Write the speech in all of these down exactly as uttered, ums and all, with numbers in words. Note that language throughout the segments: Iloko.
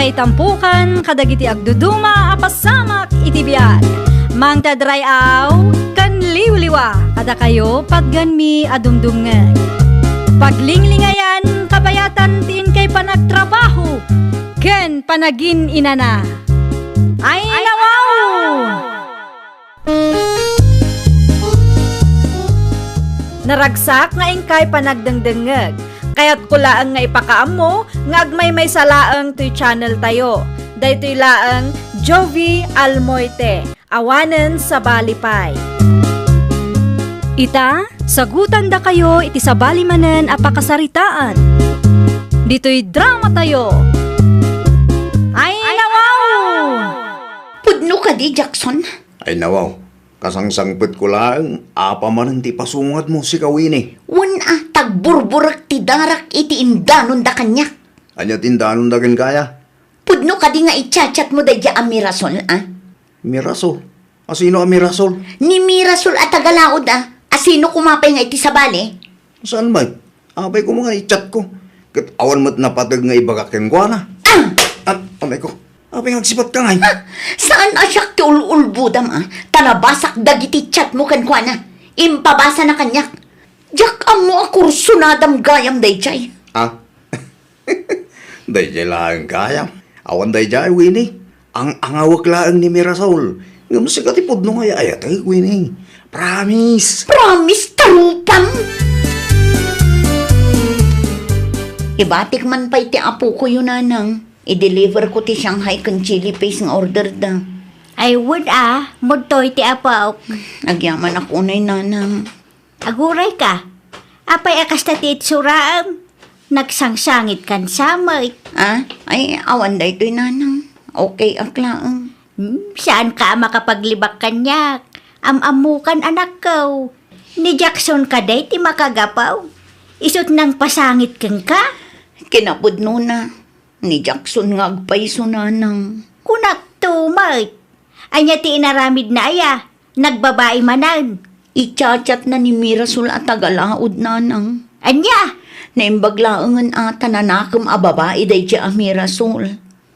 Itampukan kadagiti agduduma a pasamak iti biag. Mangted ray-aw ken liwliwa kadakayo patganmi a dumdumngeg. Paglinglingayan kabayatan ti inkay panagtrabaho ken panagin-inana. Ay, nawaw! Naragsak nga inkay panagdengdengngeg. Kayatko laeng nga ipakaammo nga agmaymaysa laeng toy channel tayo. Daytoy laeng Jovie Almoite, awanen sabali pay. Ita, sagutandakayo iti sabali manen a pakasaritaan. Ditoy drama tayo. Ay, nawaw! Pudno kadi, Jackson? Ay, nawaw. Kasangsangpetko laeng, apay manen ti pasungatmo, sika Winnie? Wen a, tagburburek ti darak iti indanonda kaniak. Ania ti indanonda kenka, aya? Pudno kadi nga i-chat-chatmo daydiay a Mirasol, a? Mirasol? A sino a Mirasol? Ni Mirasol a taga-Laod, a. A sino koma pay nga iti sabali? Saan met? Apay koma nga i-chatko. Ket awan met napateg nga ibagak kenkuana. Ah! Ah, amay ko. Apay nga agsipatka ngay? Ha? Saan a siak ti ul-ulbodam, a? Ta nabasak dagiti chatmo kenkuana. Impabasana kaniak. Diak ammo a kursunadam gayam daydiay. Ah? Daydiay laeng gayam. Awan daydiay, Winnie. Ang-angawek laeng ni Mirasol. Ngem sika ti pudno nga ay-ayatek, Winnie. Promise. Promise, tarupam! Ibatik man pay ti apokoyo, nanang. I-deliver ko ti Shanghai ken chili paste nga order da. Ay, wen a, mudtoy ti apok. Agyamanak unay, nanang. Aguray ka. Apay a kasta ti itsuraem? Nagsangsangit kan samay. Ah? Ay, awan daytoy, nanang. Okay ak laeng. Hmm, saan ka a makapaglibak kaniak? Am-ammokan, anakko. Ni Jackson kadi ti makagapu. Isu't nangpasangit kenka? Kinapudnona. Ni Jackson nga agpayso, nanang. Kunakto met. Ania ti inaramidna, aya? Nagbabai manen. I-chat-chatna ni Mirasol a taga-Laod, nanang. Ania? Naimbag laengen a ta nanakem a babai daydiay a Mirasol.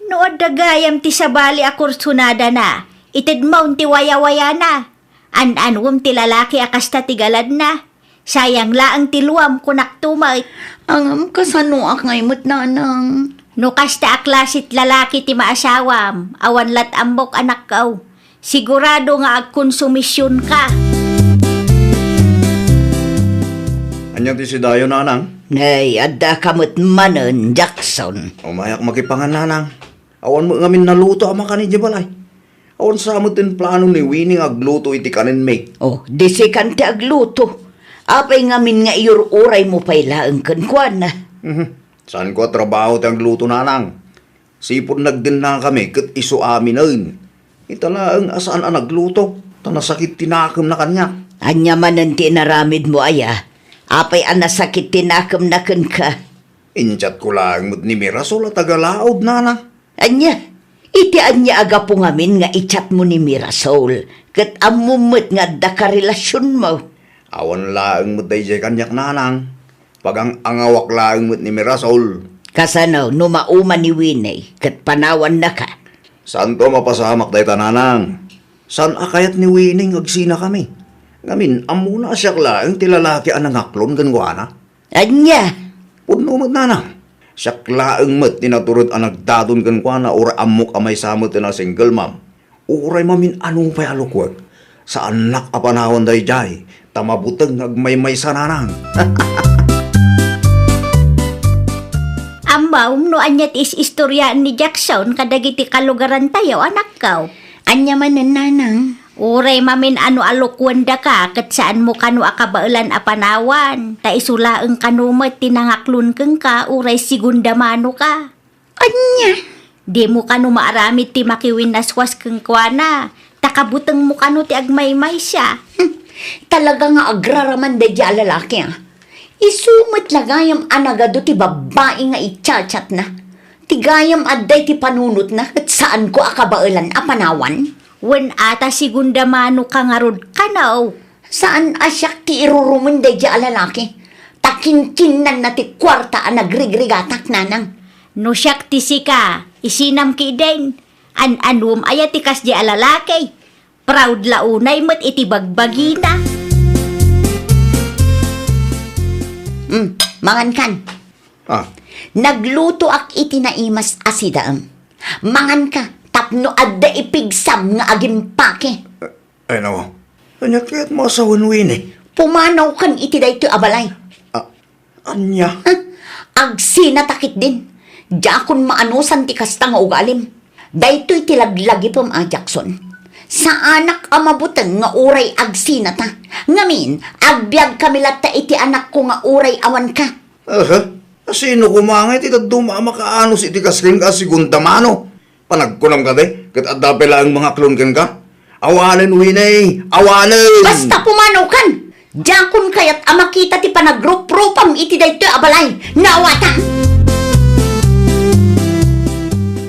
No adda gayam ti sabali a kursunadana, itedmon ti wayawayana. An-anuem ti lalaki a kasta ti galadna. Sayang laeng ti luam, kunakto met. Ngem kasanoak ngay met, nanang? No kasta a klase ti lalaki ti maasawam, awan lat ammok, anakko. Sigurado nga agkonsumisionka. Ania ti sidayo, nanang? Nay, addaka met manen, Jackson. Umayak makipangan, nanang. Awan met ngamin naluto a makan idiay balay. Awan sa met ti plano ni Winnie nga agluto iti kanenmi. Oh, di sikan ti agluto. Apay ngamin nga iyur-uraymo pay laeng kenkuana? Mhm. Saanko a trabaho ti agluto, nanang. Sipud nagdennakami ket isu aminen. Ita laeng a saan a nagluto, ta nasakit ti nakemna kaniak. Ania manen ti inaramidmo, aya? Apay a nasakit ti nakemna kenka? Inchatko laeng met ni Mirasol a taga-Laod, nanang. Ania? Iti ania a gapu ngamin nga i-chatmo ni Mirasol, ket ammom met nga adda karelasionmo? Awan laeng met daydiay kaniak, nanang. Pagang-angawak laeng met ni Mirasol. Kasano no mauman ni Winnie ket panawannaka? Saanto a mapasamak dayta, nanang. Saan a kayat ni Winnie nga agsinakami. Ngamin, ammona a siak laeng ti lalaki a nangaklon kenkuana. Ania? Pudno met, nanang. Siak laeng met ti natured a nagdadon kenkuana, uray ammok a maysa met a single mom. Uray mamin-ano pay a lukuek. Saannak a panawan daydiay, ta mabuteng nga agmaymaysa, nanang. Ammom no ania ti is-istoriaan ni Jackson kadagiti kalugarantayo, anakko? Ania manen, nanang? Uray mamin-ano a lukuendaka ket saanmo kano a kabaelan a panawan, ta isu laeng kano met ti nangaklon kenka uray segunda mano ka. Ania? Dimo kano maaramid ti makiwinnaswas kenkuana, ta kabutengmo kano ti agmaymaysa. Hmm, talaga nga agraraman daydiay a lalaki, a. Isu met la gayam a nagadu ti babbai nga i-chat-chatna. Ti gayam adda iti panunotna ket saanko a kabaelan a panawan. Wen a ta segunda mano ka ngarud kano. Saan a siak ti irurumen daydiay a lalaki, ta kinkinnanna ti kuarta a nagrigrigatak, nanang. No siak ti sika, Isinam ketdin, an-anuem aya ti kasdiay a lalaki? Proud la unay met iti bagbagina. Mm, mangankan. Ah. Naglutoak iti naimas a sidaem. Manganka tapno adda ipigsam nga agimpake. Ay, nawa. Ania ket masawen, Winnie? Pumanawkan iti daytoy a balay. Ah, ania? Ah, agsinata ketdin. Diakon maanusan ti kasta nga ugalim. Daytoy ti laglagipem a Jackson. Saanak a mabuteng nga uray agsinata. Ngamin, agbiagkami latta iti anakko nga uray awanka. Aha. Asino koma ngay ti dadduma a makaanus iti kas kenka a segunda mano? Panagkunam kadi, ket adda pay laeng mangaklon kenka? Awanen, Winnie! Awanen! Basta pumanawkan! Diakon kayat a makita ti panagruprupam iti daytoy a balay. Naawatan!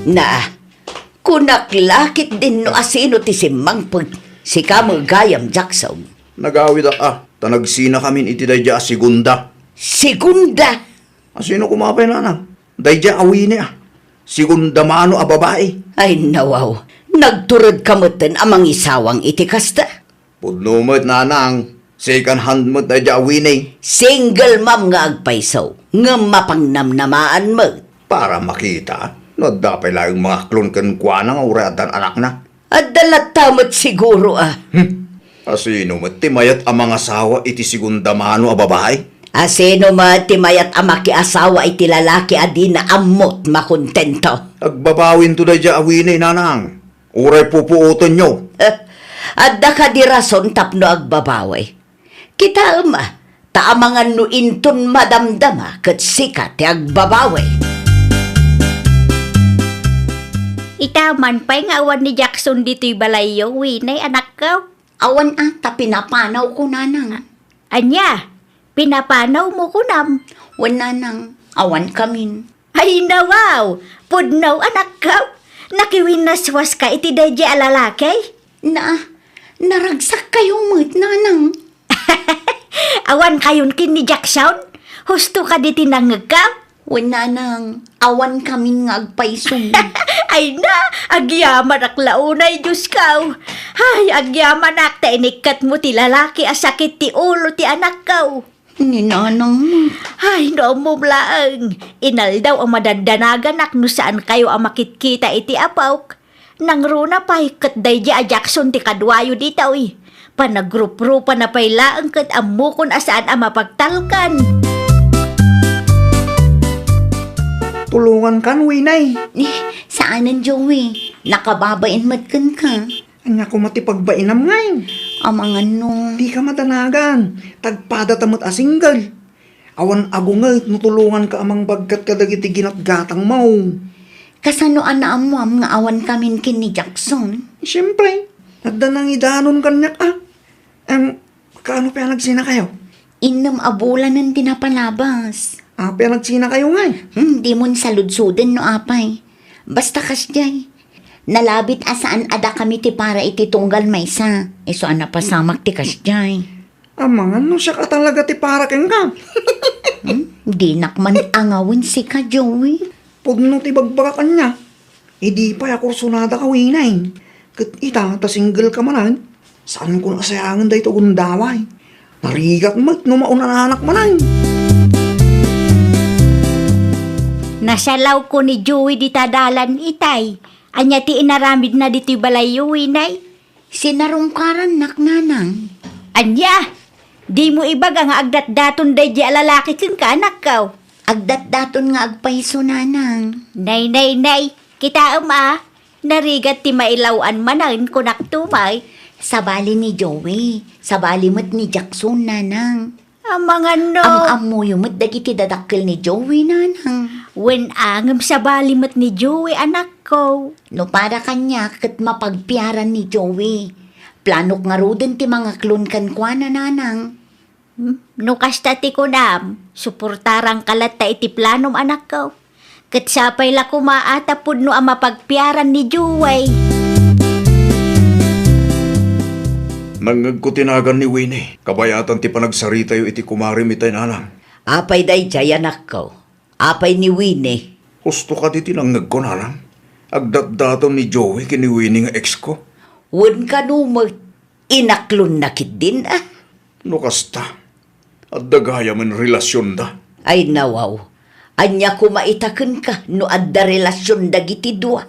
Na, kunak la ketdin no asino ti simmangpet. Sika met gayam, Jackson. Nagawidak a, ta nagsinakamin iti daydiay a segunda. Segunda? Asino koma pay, nanang? Daydiay a Winnie a. Segunda mano a babai. Ay, nawaw. Nagturedka metten a mangisawang iti kasta? Pudno met, nanang. Second hand met daydiay a Winnie. Single mom nga agpayso. Ngem mapangnamnamaan met. Para makita no adda pay laeng mangaklon kenkuana nga uray addan anakna. Adda latta met siguro a. Hmm. Asino met ti mayat a mangasawa iti segunda mano a babai? Asino met ti mayat a makiasawa iti lalaki a dina ammot makontento? Agbabawinto daydiay a Winnie, nanang. Uray pupuotenyo. Eh, adda kadi rason tapno agbabawi? Kitaem a, ta amangan no inton madamdama ket sika ti agbabawi. Ita man pay nga awan ni Jackson ditoy balayyo, Winnie, anakko? Awan a, ta pinapanawko, nanang. Ania? Pinapanawmo kunam? Wen, nanang, awankamin. Ay, nawaw! Pudno, anakko! Nakiwinnaswaska iti daydiay a lalaki? Na, naragsakkayo met, nanang. Awankayon ken ni Jackson? Husto kadi ti nangngegko? Wen, nanang, awankamin nga agpayso. Ay na, agyamanak la unay, Diosko. Ay, agyamanak ta inikkatmo ti lalaki a sakit ti ulo ti anakko. Ni nanang met. Ay, no ammom laeng, inaldaw a madadanaganak no saankayo a makitkita iti apok. Nangruna pay ket daydiay a Jackson ti kaduayo ditoy. Panagruprupana pay laeng ket ammokon a saan a mapagtalkan. Tulongankan, Winnie. Eh, saanen, Joey. Nakababain met kenka. Ania koma ti pagbainam ngay? Amangan no. Dika madanagan. Tagpadata met a single. Awan agunget no tulonganka a mangbaggat kadagiti ginatgatangmo. Kasano a naammoam nga awankamin ken ni Jackson? Siempre, adda nangidanon kaniak a. Em, kaano pay a nagsinakayo? Innem a bulanen ti napalabas. Apay a nagsinakayo ngay? Hmm, dimon saludsoden no apay. Basta kasdiay. Nalabit a saan a dakami ti para iti tunggal maysa. Isu a napasamak ti kasdiay. Amangan no siak a talaga ti para kenka. Hmm? Dinak man angawen sika, Joey. Pudno ti bagbagak ania. Idi pay a kursunada ka, Winnie. Ket ita, ta single ka manen. Saanko a sayangen daytoy a gundaway. Narigat met no maunananak manen. Nasalawko ni Joey dita dalan itay. Ania ti inaramidna ditoy balayyo, Winnie? Sinarungkarannak, nanang. Ania? Dimo ibaga nga agdatdaton daydiay a lalaki kenka, anakko? Agdatdaton nga agpayso, nanang. Nay, nay, nay. Kitaem a, narigat ti mailaw-an manen, kunak tumay. Sabali ni Joey, sabali met ni Jackson, nanang. Amangan no. Am-ammoyo met dagiti dadakkel ni Joey, nanang. Wen a, ngem sabali met ni Joey, anakko. No para kaniak ket mapagpiaran ni Joey. Planok ngaruden ti mangaklon kenkuana, nanang. Hmm? No kasta ti kunam, suportaranka latta iti planom, anakko. Ket sapay la koma a ta pudno a mapagpiaran ni Joey. Nangngegko ti nagan ni Winnie. Kabayatan ti panagsaritayo iti kumarim itay, nanang. Apay daydiay, anakko? Apay ni Winnie? Husto kadi ti nangngegko, nanang. Agdatdaton ni Joey ken ni Winnie nga ex ko. Wen kano met, inaklonna ketdin a. No kasta, adda gayamen relasionda. Ay nawaw, ania koma ita kenka no adda relasion dagiti dua?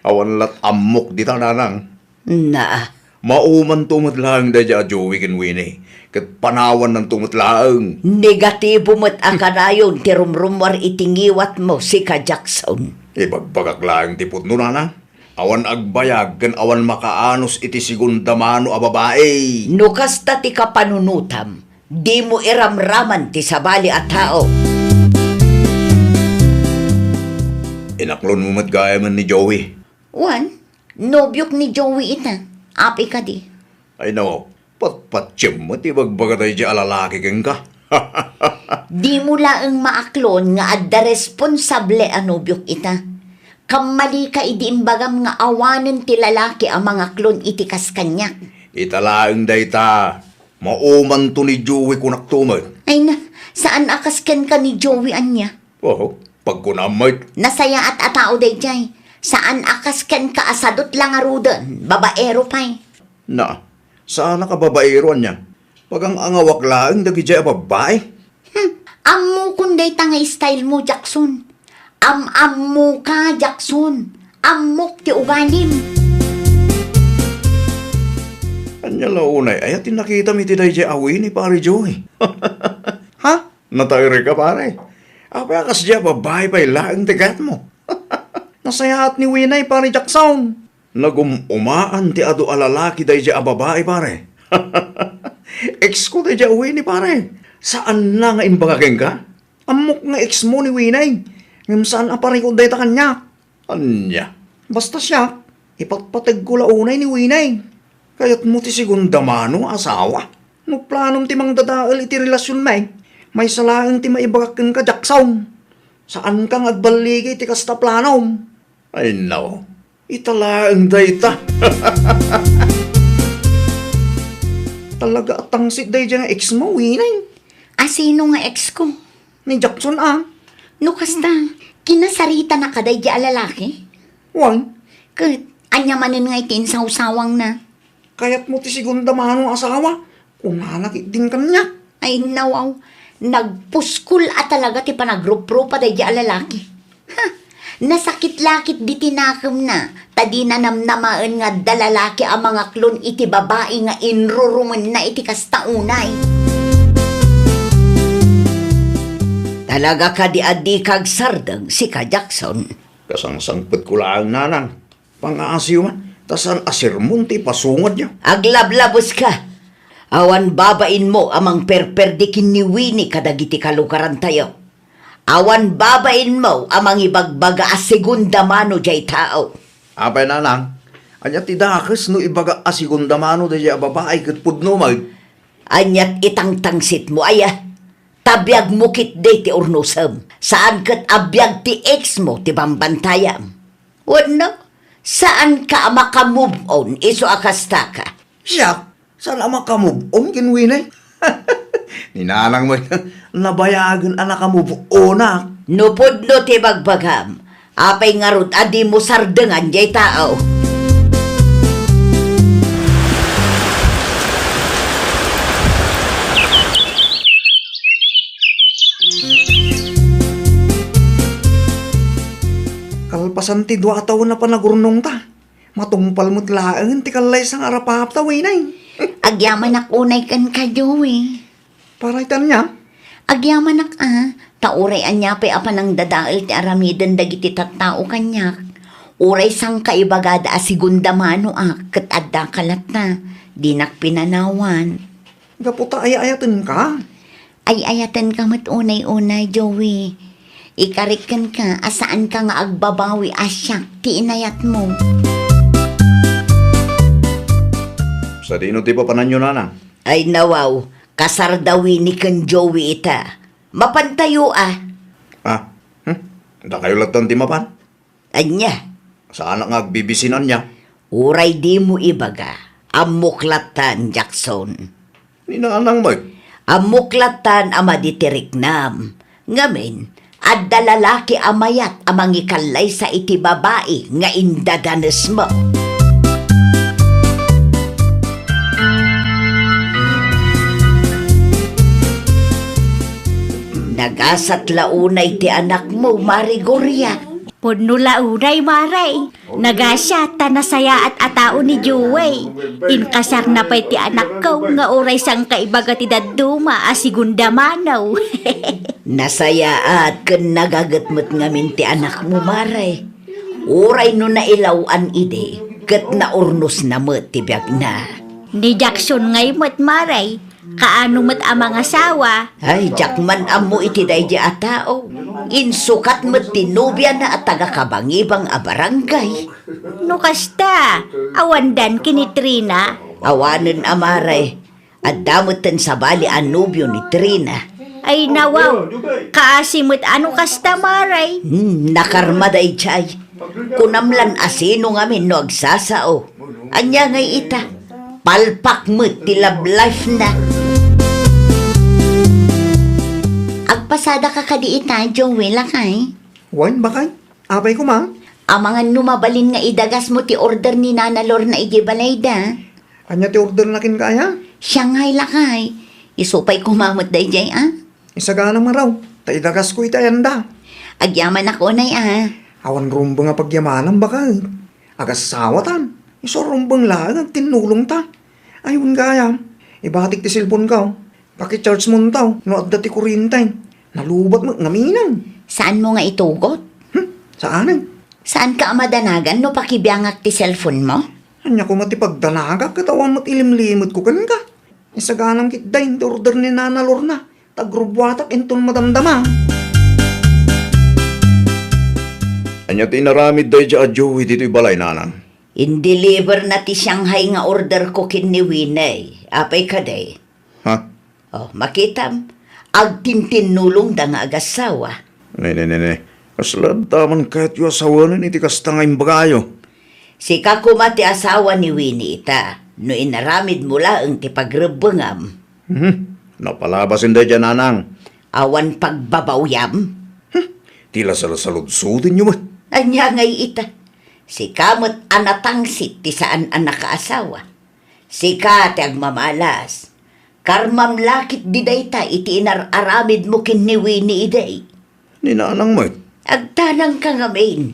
Awan lat ammok dita, nanang. Naa. Maumanto met laeng daydiay a Joey ken Winnie, ket panawannanto met laeng. Negatibo met a kanayon ti rumrummuar iti ngiwatmo, sika Jackson. Ibagbagak laeng ti pudno, nanang. Awan agbayag ken awan makaanus iti segunda mano a babai. No kasta ti kapanunotam, dimo iramraman ti sabali a tao. Inaklonmo met gayamen ni Joey. Wen, nobiok ni Joey ita. Apay kadi? Ay no, patpatiem met ti ibagbaga daydiay a lalaki kenka. Dimo laeng maaklon nga adda responsable a nobiok ita. Kammalika idi imbagam nga awanen ti lalaki a mangaklon iti kas kaniak. Ita laeng dayta, maumanto ni Joey kunakto met. Ay na, saan a kas kenka ni Joey ania? Oho, pagkunam met. Nasayaat a tao daydiay. Saan a kas kenka a sadut la ngaruden, babaero pay. Na, saanak a babaero ania? Pagang-angawak laeng dagidiay a babbai. Hmm, ammokon dayta nga style mo, Jackson. Am-ammoka, Jackson. Ammok ti ugalim. Ania la unay aya ti nakitam iti daydiay a Winnie, Pare Joey? Ha? Nataerka, pare? Apay a kasdiay a babbai pay laeng ti kayatmo? Nasayaat ni Winnie, Pare Jackson. Nagum-umaan ti adu a lalaki daydiay a babai, pare. Ex ko daydiay a Winnie, pare. Saanna nga imbaga kenka? Ammok nga ex mo ni Winnie. Ngem saan a parikut dayta kaniak. Ania? Basta siak, ipatpategko la unay ni Winnie. Kayatmo ti segunda mano a asawa? No planom ti mangdadael iti relasionmi, maysa laeng ti maibagak kenka, Jackson. Saanka nga agballigi iti kasta planom. Ay, no. Ita laeng dayta. Talaga a tangsit daydiay nga ex mo, Winnie. A sino nga ex ko? Ni Jackson, a. No kasta, kinasaritanaka daydiay a lalaki? Wen. Ket, ania manen nga iti insawsawangna? Kayatmo ti segunda mano a asawa? Kunana ketdin kaniak. Ay, nawaw. Nagpuskol a talaga ti panagruprupa daydiay a lalaki. Ha! Nasakit la ketdi ti nakemna, ta dina namnamaen nga adda lalaki a mangaklon iti babai nga inrurumenna iti kasta unay. Talaga kadi a dika agsardeng, sika Jackson? Kasangsangpetko laeng, nanang. Pangaasiyo man, ta saan a sermon ti ipasungadyo. Aglablabeska! Awan babainmo a mangperperdi ken ni Winnie kadagiti kalugarantayo. Awan babainmo a mangibagbaga a segunda mano diay tao. Apay, nanang, ania ti dakes no ibaga a segunda mano daydiay a babai ket pudno met? Aniat itangtangsitmo aya? Ta biagmo ketdi ti urnosem. Saan ket a biag ti ex mo ti bambantayam. Wenno, saanka a maka-move on isu a kastaka? Siak? Saan a maka-move on ken Winnie? Ni nanang met, nabayagen a naka-move onak. No pudno ti bagbagam, apay ngarud a dimo sardengan diay tao? Kalpasan ti dua a tawen a panagurnongta, matungpal met laeng ti kallaysa nga arapapta, Winnie. Agyamanak unay kenka, Joey. Para iti ania? Agyamanak a, ta uray ania pay a panangdadael ti aramiden dagiti tattao kaniak. Uray sangka ibagada a segunda manoak ket addaka latta, dinak pinanawan. Gapu ta ay-ayatenka? Ay-ayatenka met unay-unay, Joey. Ikarik kenka a saanka nga agbabawi a siak ti inayatmo. Sadino ti papananyo, nanang? Ay nawaw, kasar da Winnie ken Joey ita. Mapantayo a. Ah, hmm? Dakayo lattan ti mapan? Ania? Saanak nga agbibisinan nia? Uray dimo ibaga, ammok lattan, Jackson. Ni nanang met? Ammok lattan a madi ti riknam. Ngamin, Adda lalaki a mayat a mangikallaysa iti babai nga indadanesmo. Nagasat la unay ti anakmo, Mare Gloria. Pudno la unay, Mare. Nagasiat ta nasayaat a tao ni Joey. Inkasarna pay ti anakko nga uray sangkaibaga ti dadduma a segunda mano. Nasayaat ken nagaget met ngamin ti anakmo, Mare. Uray no nailaw-an idi, ket naurnosna met ti biagna. Ni Jackson ngay met, Mare. Kaano met a mangasawa? Ay, diak man ammo iti daydi a tao. Insukat met ti nobiana a taga-Kabangibang a barangay. No kasta, awandan ken ni Trina? Awanen a, Mare. Adda metten sabali a nobio ni Trina. Ay, nawaw. Kaasi met a no kasta, Mare. Hmm, nakarma daydiay. Kunam lan a sino ngamin no agsasao. Ania ngay ita? Palpak met ti love life na. Agpasadaka kadi ita, Joey, lakay? Wen, bakay? Apay koma? Amangan no mabalin nga idagasmo ti order ni Nana Lorna idiay balayda. Ania ti orderna kenka aya? Shanghai, lakay. Isu pay koma met daydiay, a? Isaganam ngarud, ta idagasko iti ayanda. Agyamanak unay, a. Awan rumbeng a pagyamanam, baket. Agassawatan. Isu a rumbeng laeng agtinnulongta. Ay, wen gayam, ibatik ti cellphoneko. Paki-charge monto no adda ti kurriente. Nalubat met ngaminen. Saanmo nga itugot? Hmm, saanen. Saanka a madanagan no pakibiangak ti cellphonemo? Ania koma ti pagdanagak ket awan met ilimlimetko kenka. Isaganam ketdin ti order ni Nana Lorna, ta agrubbuatak inton madamdama. Ania ti inaramid daydiay a Joey ditoy balay, nanang? Indeliverna ti Shanghai nga orderko ken ni Winnie. Apay kadi? Ha? Oh, makitam, agtintinnulongda nga agassawa. Ne, ne, ne, ne. Kasla adda man kayatyo a sawen iti kasta nga imbagayo? Sika koma ti asawa ni Winnie ita, no inaramidmo laeng ti pagrebbengam. Hmm, napalabasen daydiay, nanang. Awan pagbabawyam? Hmm, ti la salsaludsodenyo met. Ania ngay ita? Sika met a natangsit ti saan a nakaasawa. Sika ti agmamalas. Karmam la ketdi dayta iti inar-aramidmo ken ni Winnie idi. Ni nanang met. Agtanangka ngamin.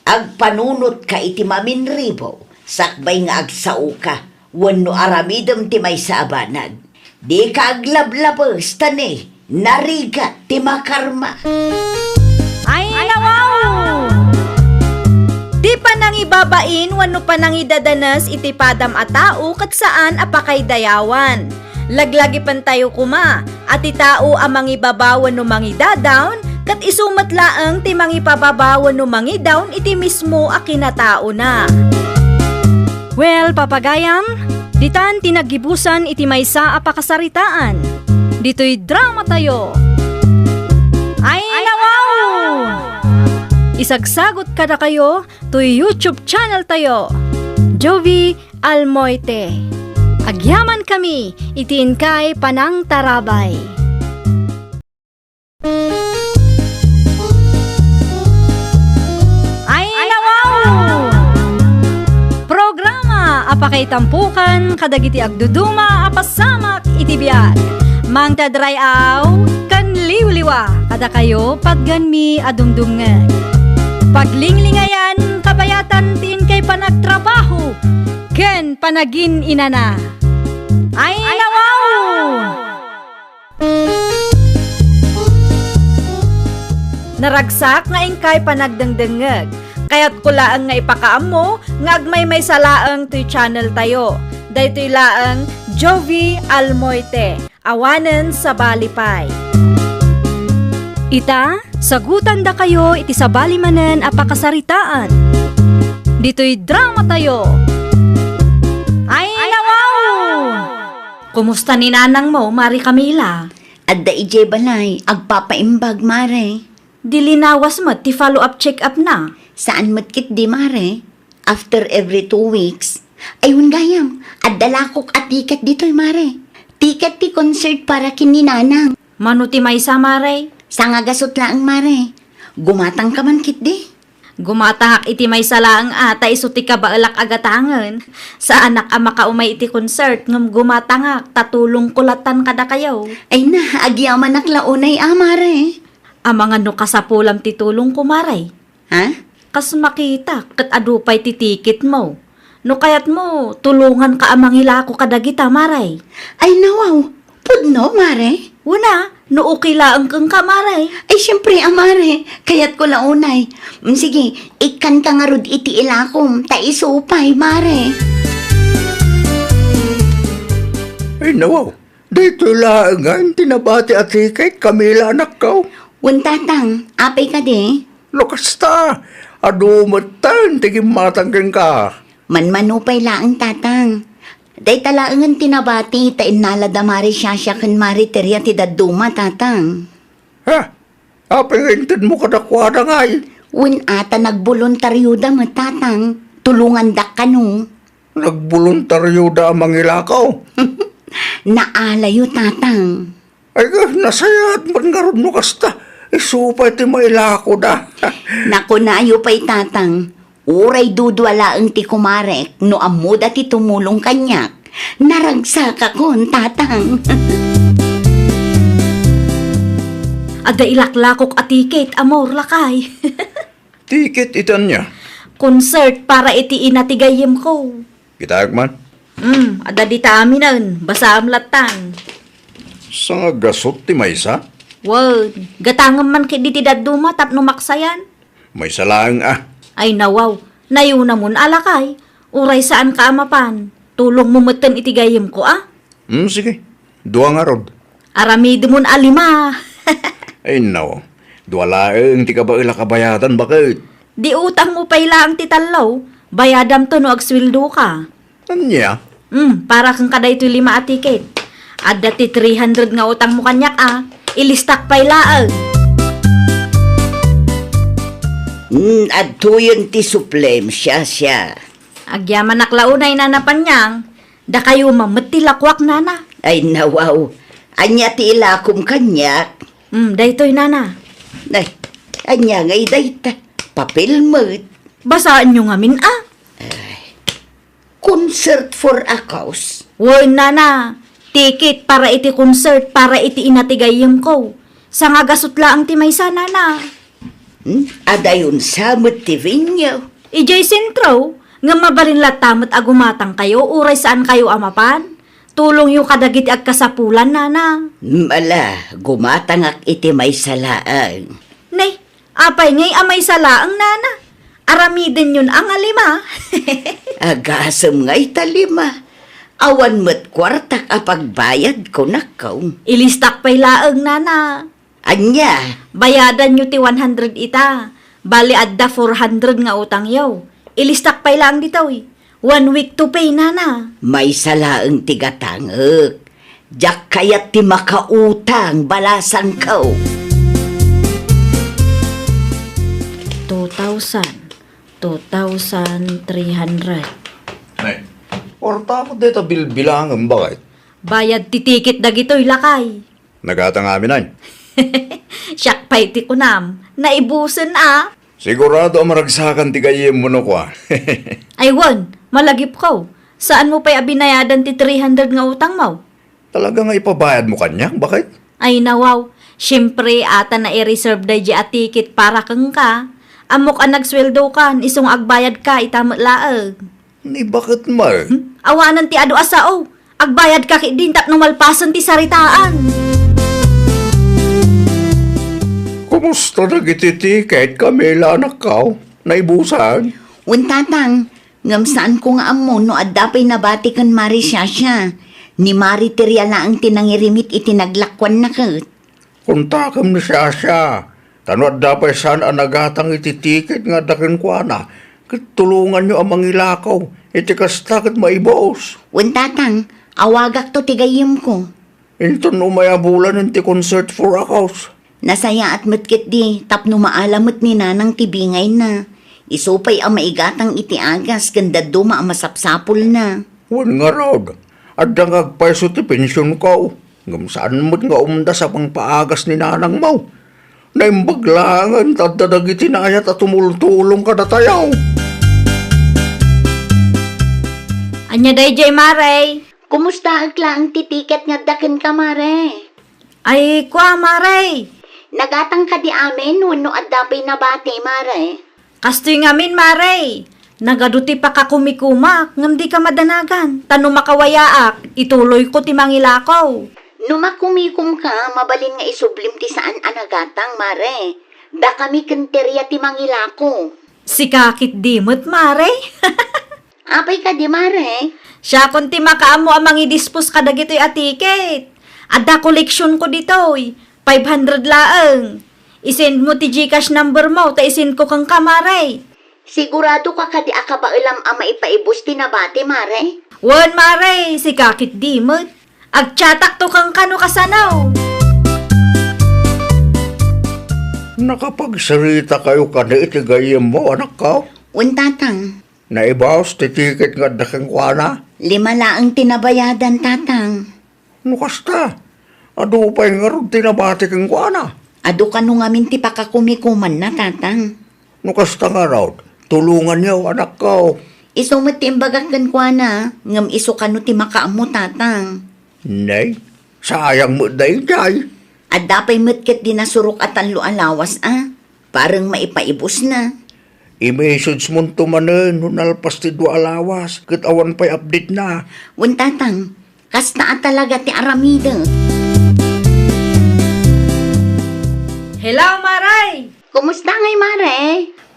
Agpanunotka iti maminribo, sakbay nga agsaoka, wenno aramidem ti maysa a banag. Dika aglablabes, ta ni, narigat ti makarma. Ay, nawaw! Ti panangibabain wenno panangidadanes iti padam a tao ket saan a pakaidayawan. Laglagipentayo koma a ti tao a mangibaba wenno mangidadawn, ket isu met laeng ti mangipababa wenno mangidawn iti mismo a kinataona. Well, papagayam, ditan ti naggibusan iti maysa a pakasaritaan. Ditoy dramatayo. Ay, nawaw! Isagsagot kadakayo toy YouTube channel tayo, Jovie Almoite. Agyamankami iti inkay panangtarabay. Ay, nawaw! Programa a pakaitampokan kadagiti agduduma a pasamak iti biag. Mangted ray-aw ken liwliwa kadakayo patgenmi a dumdumngeg. Paglinglingayan, kabayatan ti inkay panagtrabaho ken panagin-inana. Ay, nawaw! Naragsak nga inkay panagdengdengngeg. Kayatko laeng nga ipakaammo nga agmaymaysa laeng toy channel tayo. Daytoy laeng Jovie Almoite, awanen sabali pay. Ita, sagutandakayo iti sabali manen a pakasaritaan. Ditoy dramatayo. Ay, nawaw! Kumusta ni nanangmo, Mare Camila? Adda idiay balay, agpapaimbag, Mare. Di linawas met ti follow-up check-up na? Saan met ketdi, Mare. After every two weeks. Ay, wen gayam, adda lakok a ticket ditoy, Mare. Ticket ti concert para ken ni Nanang. Mano ti maysa, Mare? Sangagasut laeng, Mare. Gumatangka man ketdi? Gumatangak iti maysa laeng a ta isu ti kabaelak a gatangen. Saanak a makaumay iti concert ngem gumatangak ta tulongko lattan kadakayo. Ay na, agyamanak la unay a, Mare. Amangan no kasapulam ti tulongko, Mare. Ha? Kas makitak ket adu pay ti tiketmo. No kayatmo, tulonganka a mangilako kadagita, Mare. Ay, nawaw. Pudno, Mare? Wen a, no okay laeng kenka, Mare. Ay, siyempre a, Mare. Kayatko la unay. Mm, sige, ikkanka ngarud iti ilakom, ta isu pay, Mare. Ay, nawaw. Daytoy laengen ti nabati a tiket, Camila, anakko. Wen, Tatang, apay kadi? No kasta, adu metten ti gimmatang kenka. Manmano pay laeng, Tatang. Dayta laengen ti nabati ta innala da Mare Shasha ken Mare Teria ti dadduma, Tatang. Ha? Apay nga intedmo kadakuada ngay? Wen a ta nagboluntaryoda met, Tatang. Tulongandak kano. Nagboluntaryoda a mangilako? Naalayo, Tatang. Ay, nasayaat met ngarud no kasta. Isu pay ti mailakoda. Nakunayo pay, Tatang. Uray dudua laeng ti kumarek no ammoda ti tumulong kaniak. Naragsakakon, Tatang. Adda ilaklakok a tiket, amor, lakay. Tiket iti ania? Concert para iti ina ti gayyemko. Kitaek man. Hmm, adda dita aminen, basaem lattan. Sangagasut ti maysa? Wen, gatangem man ketdi ti dadduma tapno maksayan. Maysa laeng a. Ay, nawaw. Nayunamon a, lakay. Uray saanka a mapan, tulongmo metten iti gayyemko a. Hmm, sige. Dua ngarud. Aramidemon a lima. Ay, nawaw. Dua laeng ti kabaelak a bayadan, baket. Di utangmo pay laeng ti tallo. Bayadamto no agsueldoka. Ania? Hmm, para kenka daytoy lima a tiket. Adda ti three hundred nga utangmo kaniak a. Ilistak pay laeng. Hmm, adtoyen ti suplem, Shasha. Agyamanak la unay, Nana Panyang. Dakayo man met ti lakuak, Nana. Ay, nawaw. Ania ti ilakom kaniak? Hmm, daytoy, Nana. Ay, ania ngay dayta? Papel met. Basaenyo ngamin a. Ay. Concert for a cause? Wen, Nana. Tiket para iti concert para iti ina ti gayyemko. Sangagasut laeng ti maysa, Nana. Hmm? Adayon sa met ti venue? Idiay sentro, ngem mabalin latta met a gumatangkayo uray saankayo a mapan. Tulongyo kadagiti agkasapulan, Nana. Hmm, ala, gumatangak iti maysa laeng. Nay, apay ngay a maysa laeng, Nana? Aramidenyon a nga lima. Agasem ngay ta lima. Awan met kuartak a pagbayad, kunakko. Ilistak pay laeng, Nana. Ania? Bayadanyo ti one hundred ita. Bali, adda four hundred nga utangyo. Ilistak pay laeng ditoy. One week to pay, Nana. Maysa laeng ti gatangek. Diak kayat ti makautang, balasangko. Two thousand, two thousand three hundred. Nay, orta mo deta bilbilangem, bakit? Bayad ti tiket dagitoy, lakay. Nagatang amin ay. Siak pay ti kunam, naibusen a. Sigurado a maragsakan ti gayyemmo no kua. Ay wen, malagipko. Saanmo pay a binayadan ti three hundred nga utangmo? Talaga nga ipabayadmo kaniak, bakit? Ay nawaw, siempre ata nai-reserve daydi a tiket para kenka. Ammok a nagsueldokan, isu nga agbayadka ita met laeng. Ni bakit man? Hmm? Awanen ti adu a sao. Agbayadka ketdin tapno malpasen ti saritaan. Kumusta dagiti tiket, Camila, anakko? Naibusan? Wen, Tatang, ngem saanko nga ammo no adda pay nabati ken Mari Shasha. Ni Mari Teria laeng ti nangirimit iti naglakuanna ket. Kontakem ni Shasha, ta no adda pay saan a nagatang iti tiket nga adda kenkuana, ket tulonganyo a mangilako, iti kasta ket maibus. Wen, Tatang, awagakto ti gayyemko. Inton umay a bulan ti concert for a cause. Nasayaat met ketdi tapno maala met ni Nanang ti bingayna. Isu pay a maigatang iti agas ken dadduma a masapsapulna. Wen ngarud, adda nga agpayso ti pensionko. Ngem saan met nga umdas a pangpaagas ni nanangmo. Naimbag laengen ta adda dagiti naayat a tumultulong kadatayo. Ania daydiay, Mare? Kumustaek laeng ti tiket nga adda kenka, Mare? Ay, kua, Mare. Nagatang kadi amin wenno adda pay nabati, Mare? Kastoy ngamin, Mare. Nagadu ti pakakumikumak ngem dika madanagan, ta no makawayaak, ituloyko ti mangilako. No makumikomka, mabalin nga isublim ti saan a nagatang, Mare. Dakami ken ti Ria ti mangilako. Sika ketdi met, Mare. Apay kadi, Mare? Siakon ti makaammo a mangidispos kadagitoy a tiket. Adda koleksionko ditoy. Five hundred laeng. Isendmo ti GCash numbermo ta isendko kenka, Mare. Siguradoka kadi a kabaelam a maipaibus ti nabati, Mare? Wen, Mare, sika ketdi met. Agchatakto kenka no kasano. Nakapagsaritakayo kadi iti gayyemmo, anakko? Wen, Tatang. Naibus ti tiket nga adda kenkuana? Lima laeng ti nabayadan, Tatang. No kasta, adu pay ngarud ti nabati kenkuana? Adu kano ngamin ti pakakumikumanna, Tatang. No kasta ngarud, tulonganyo, anakko. Isu met ti imbagak kenkuana, ngem isu kano ti makaammo, Tatang. Nay, sayang met daydiay. Adda pay met ketdi nasurok a tallo a lawas a. Parang maipaibusna. I-message monto manen no nalpas ti dua a lawas ket awan pay update na. Wen, Tatang, kasta a talaga ti aramidek. Hello, Mare! Kumusta ngay, Mare?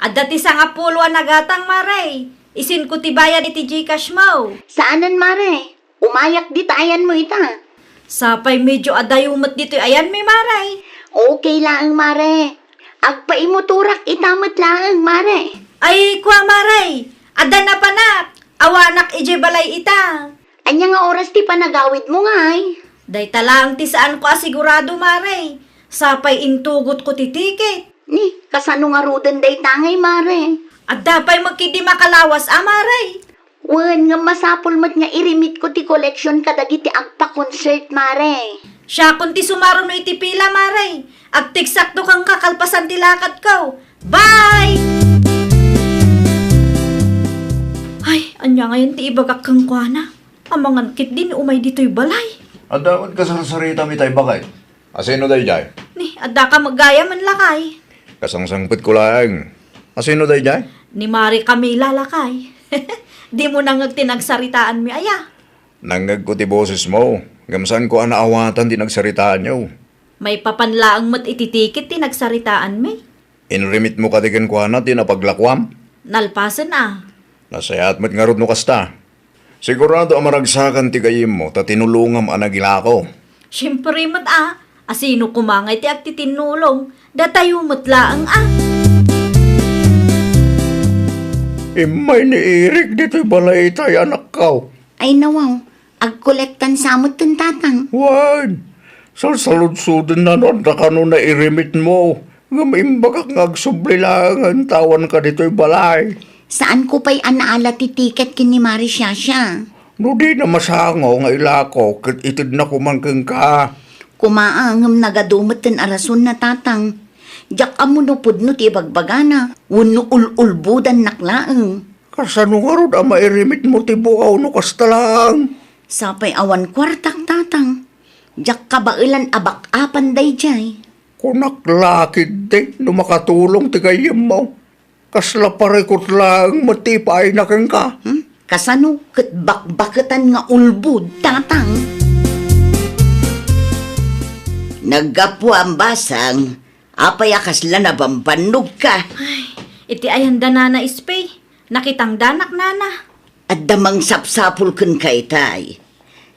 Adda ti sangapulo a nagatang, Mare. Isendko ti bayad iti GCash mo. Saanen, Mare? Umayak dita ayanmo ita. Sapay medyo adayo met ditoy ayanmi, Mare. Okay laeng, Mare. Agpaimotorak ita met laeng, Mare. Ay, kua, Mare. Adda napanak. Awanak idiay balay ita. Ania nga oras ti panagawidmo ngay? Dayta laeng ti saanko a sigurado, Mare. Sapay intugotko ti tiket. Ni, kasano ngaruden dayta ngay, Mare? Adda pay met ketdi makalawas a, Mare. Wen, ngem masapul met nga irimitko ti collection kadagiti agpa-concert, Mare. Siakon ti sumaruno iti pila, Mare. Agteksakto kenka kalpasan ti lakadko. Bye! Ay, ania ngayen ti ibagak kenkuana? Amangan ketdi ni umay ditoy balay. Adda met kasarsaritami tay baket. Asino daydiay? Ni, addaka met gayamen, lakay. Kasangsangpetko laeng. Asino daydiay? Ni Mare Camila, lakay. Dimo nangngeg ti nagsaritaanmi aya? Nangngegko ti bosesmo, ngem saanko a naawatan ti nagsaritaanyo. Maipapan laeng met iti tiket ti nagsaritaanmi. Inrimitmo kadi kenkuana ti napaglakuam? Nalpasen a. Nasayaat met ngarud no kasta. Sigurado a maragsakan ti gayyemmo ta tinulongam a nagilako. Siempre met a, asino koma ngay ti agtitinnulong? Datayo met laeng a. Immay ni Eric ditoy balay itay, anakko. Ay, nawaw. Agkolektan sa metten, Tatang. Wen, salsaludsodenna no adda kano nairimitmo. Ngem imbagak nga agsubli laengen ta awanka ditoy balay. Saanko pay a naala ti tiket ken ni Mare Shasha. No dina masango nga ilako ket itedna koman kenka. Koma a, ngem nagadu metten a rasonna, Tatang. Diak ammo no pudno ti ibagbagana, wenno ul-ulbodannak laeng. Kasano ngarud a mairimitmo ti buaw no kasta laeng? Sapay awan kuartak, Tatang. Diak kabaelan a bak-apan daydiay. Kunak la ketdi no makatulong ti gayyemmo. Kasla parikut laeng met ti ipaayna kenka. Hmm? Kasano ket bakbaketan nga ulbod, Tatang? Naggapuam, Basang. Apay a kasla nabambannogka? Ay, iti ayan da Nana Espey, nakitangdanak, Nana. Adda mangsapsapul kenka itay.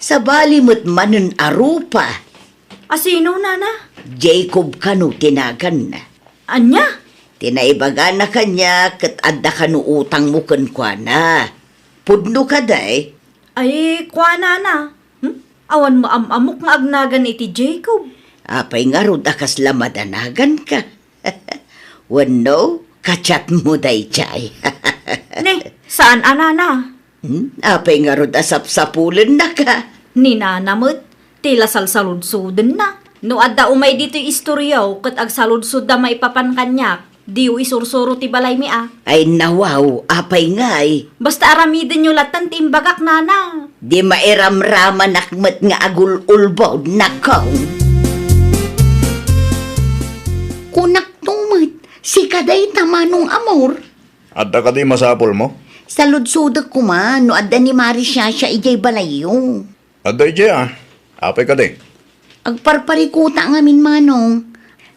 Sabali met manen a rupa. Asino, Nana? Jacob kano ti naganna. Ania? Ti naibagana kaniak ket adda kano utangmo kenkuana. Pudno kadi? Ay, kua, Nana. Hmm? Awan maam-amok nga agnagan iti Jacob. Apay ngarud a kasla madanaganka? Wenno, ka-chatmo daydiay? Ne, saan a, Nana. Hmm? Apay ngarud a sapsapulennaka? Ni Nana met, ti la salsaludsodenna. No adda umay ditoy istoryaw ket agsaludsodda maipapan kaniak, diyo isursuro ti balaymi a. Ay nawaw, apay ngay? Basta aramidenyo lattan ti imbagak, nana. Di mairamramanak met nga agul-ulbod, nakong. Kunak to met, sika dayta, Manong Amor. Adda kadi masapulmo? Saludsodek koma no adda ni Mari Shasha idiay balayyo. Adda idiay a. Apay kadi? Agparparikuta ngamin, Manong.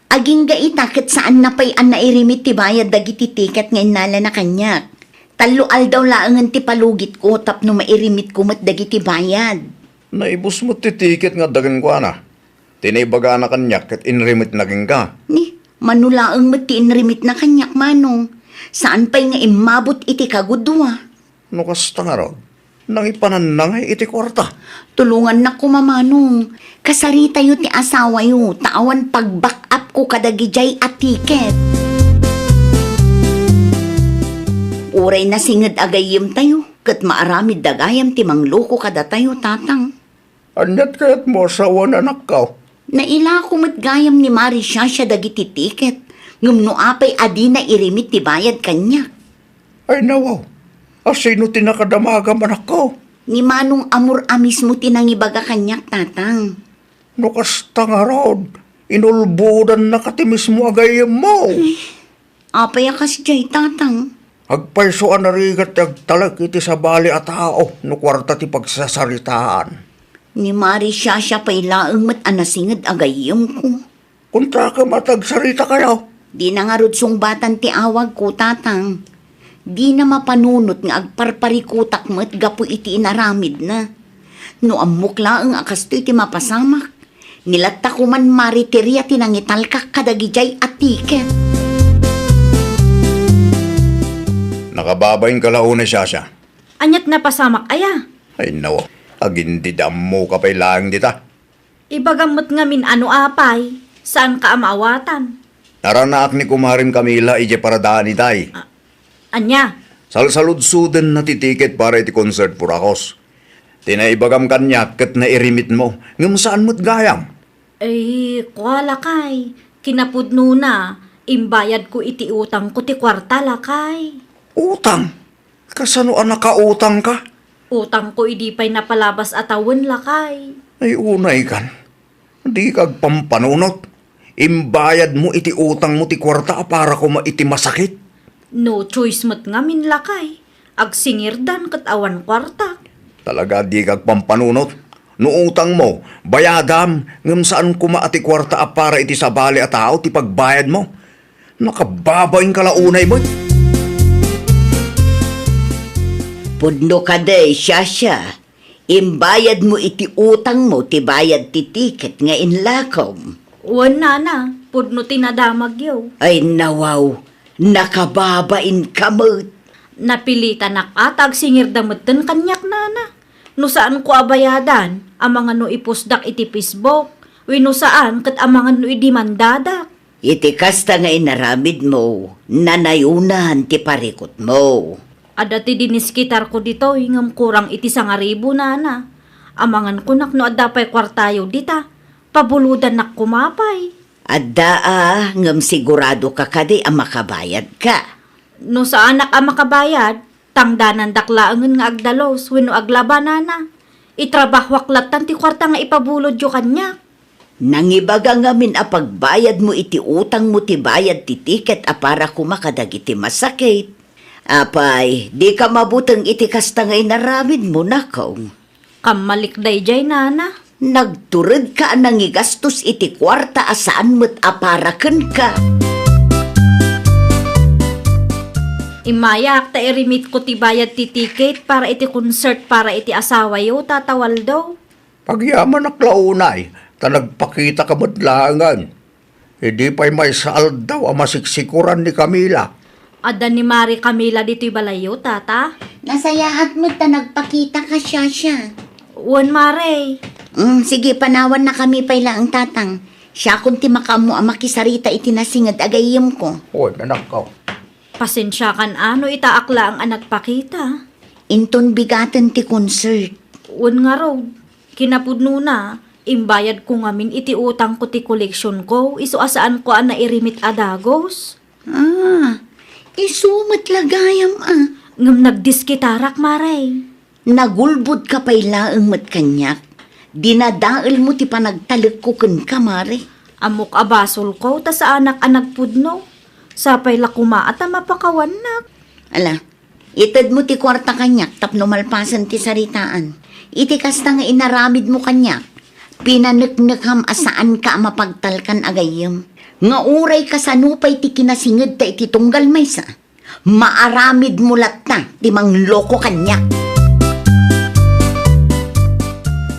Agingga ita ket saanna pay a nairimit ti bayad dagiti tiket nga innalana kaniak. Tallo aldaw laengen ti palugitko tapno mairimitko met dagiti bayad. Naibus met ti tiket nga adda kenkuana. Ti naibagana kaniak ket inrimitna kenka. Ni, mano laeng met ti inrimitna kaniak, Manong. Saan pay nga immabot iti kagudua. No kasta ngarud, nangipananna ngay iti kuarta. Tulongannak koma, Manong. Kasaritayo ti asawayo, ta awan pag-back up ko kadagidiay a tiket. Uray nasinged a gayyemtayo, ket maaramidda gayam ti mangloko kadatayo, Tatang. Ania't kayatmo a sawen, anakko? Nailako met gayam ni Mari Shasha dagiti tiket, ngem no apay a dina irimit ti bayad kaniak. Ay nawaw, a sino ti nakadamagam, anakko? Ni Manong Amor a mismo ti nangibaga kaniak, Tatang. No kasta ngarud, inulbodannaka ti mismo a gayyemmo. Apay a kasdiay, Tatang? Agpayso a narigat ti agtalek iti sabali a tao no kuarta ti pagsasaritaan. Ni Mari Shasha pay laeng met a nasinged a gayyemko. Kuntakem a ti agsaritakayo. Dina ngarud sungbatan ti awagko, Tatang. Dina mapanunot nga agparparikutak met gapu iti inaramidna. No ammok laeng a kastoy ti mapasamak, ni latta koman mariteria ti nangitalkak kadagidiay a tiket. Nakababainka la unay, Shasha. Ania't napasamak aya? Ay, nawa. Agindidammoka pay laeng dita. Ibagam met ngamin a no apay, saanka a maawatan. Naranaak ni kumarem Camila idiay paradaanitay. A-, ania? Salsaludsodenna ti tiket para iti concert, Purakos. Ti naibagam kaniak ket nairimitmo, ngem saan met gayam. Ay, kua, lakay. Kinapudnona, imbayadko iti utangko ti kuarta, lakay. Utang? Kasano a nakautangka? Utangko idi pay napalabas a tawen, lakay. Ay, unaykan. Dika agpampanunot. Imbayadmo iti utangmo ti kuarta a para koma iti masakit. No choice met ngamin, lakay. Agsingirdan ket awan kuarta. Talaga dika agpampanunot. No utangmo, bayadam, ngem saan koma a ti kuarta a para iti sabali a tao ti pagbayadmo. Nakababainka la unay met. Pudno kadi, Shasha. Imbayadmo iti utangmo ti bayad ti tiket nga inlakom. Wen, nana, pudno ti nadamagyo. Ay, nawaw, nakababainka met. Napilitanak a ta agsingirda metten kaniak, nana. No saanko a bayadan, amangan no ipusdak iti Facebook, wenno saan ket amangan no idimandadak. Iti kasta nga inaramidmo, nanayonan ti parikutmo. Adda ti diniskitarko ditoy ngem kurang iti sangaribu, nana. Amangan kunak no adda pay kuartayo dita, pabulodannak koma pay. Adda a, ngem siguradoka kadi a makabayadka? No saanak a makabayad, tangdanandak laengen nga agdalus wenno aglaba, nana. Itrabahoak lattan ti kuarta nga ipabulodyo kaniak. Nangibaga ngamin a pagbayadmo iti utangmo ti bayad ti tiket a para koma kadagiti masakit. Apay, dika mabuteng iti kasta nga inaramidmo, nakong. Kammalik daydiay, nana. Nagturedka a nangigastos iti kuarta a saan met a para kenka. Immayak ta irimitko ti bayad ti tiket para iti concert para iti asawayo, Tata Waldo. Agyamanak la unay, ta nagpakitaka met laengen. Idi pay maysa aldaw a masiksikuran ni Camila. Adda ni Mari Camila ditoy balayyo, Tata? Nasayaat met ta nagpakitaka, Shasha. Wen, Mari. Mm, sige, panawannakami pay laeng, Tatang. Siakon ti makaammo a makisarita iti nasinged a gayyemko. Wen, anakko. Pasensiakan a no itaak laeng a nagpakita. Inton bigaten ti concert. Wen ngarud, kinapudnona, Imbayadko ngamin iti utangko ti koleksionko, isu a saanko a nairimit a dagus. Ah, isu met la gayam a. Ngem nagdiskitarak, Mare. Nagulbodka pay laeng met kaniak. Dinadaelmo ti panagtalekko kenka, Mare. Ammok a basolko ta saanak a nagpudno. Sapay la koma a ta mapakawannak. Ala, itedmo ti kuarta kaniak tapno malpasen ti saritaan. Iti kasta nga inaramidmo kaniak, pinaneknekam a saanka a mapagtalkan a gayyem. Nga uray kasano pay ti kinasingedta iti tunggal maysa, maaramidmo latta ti mangloko kaniak.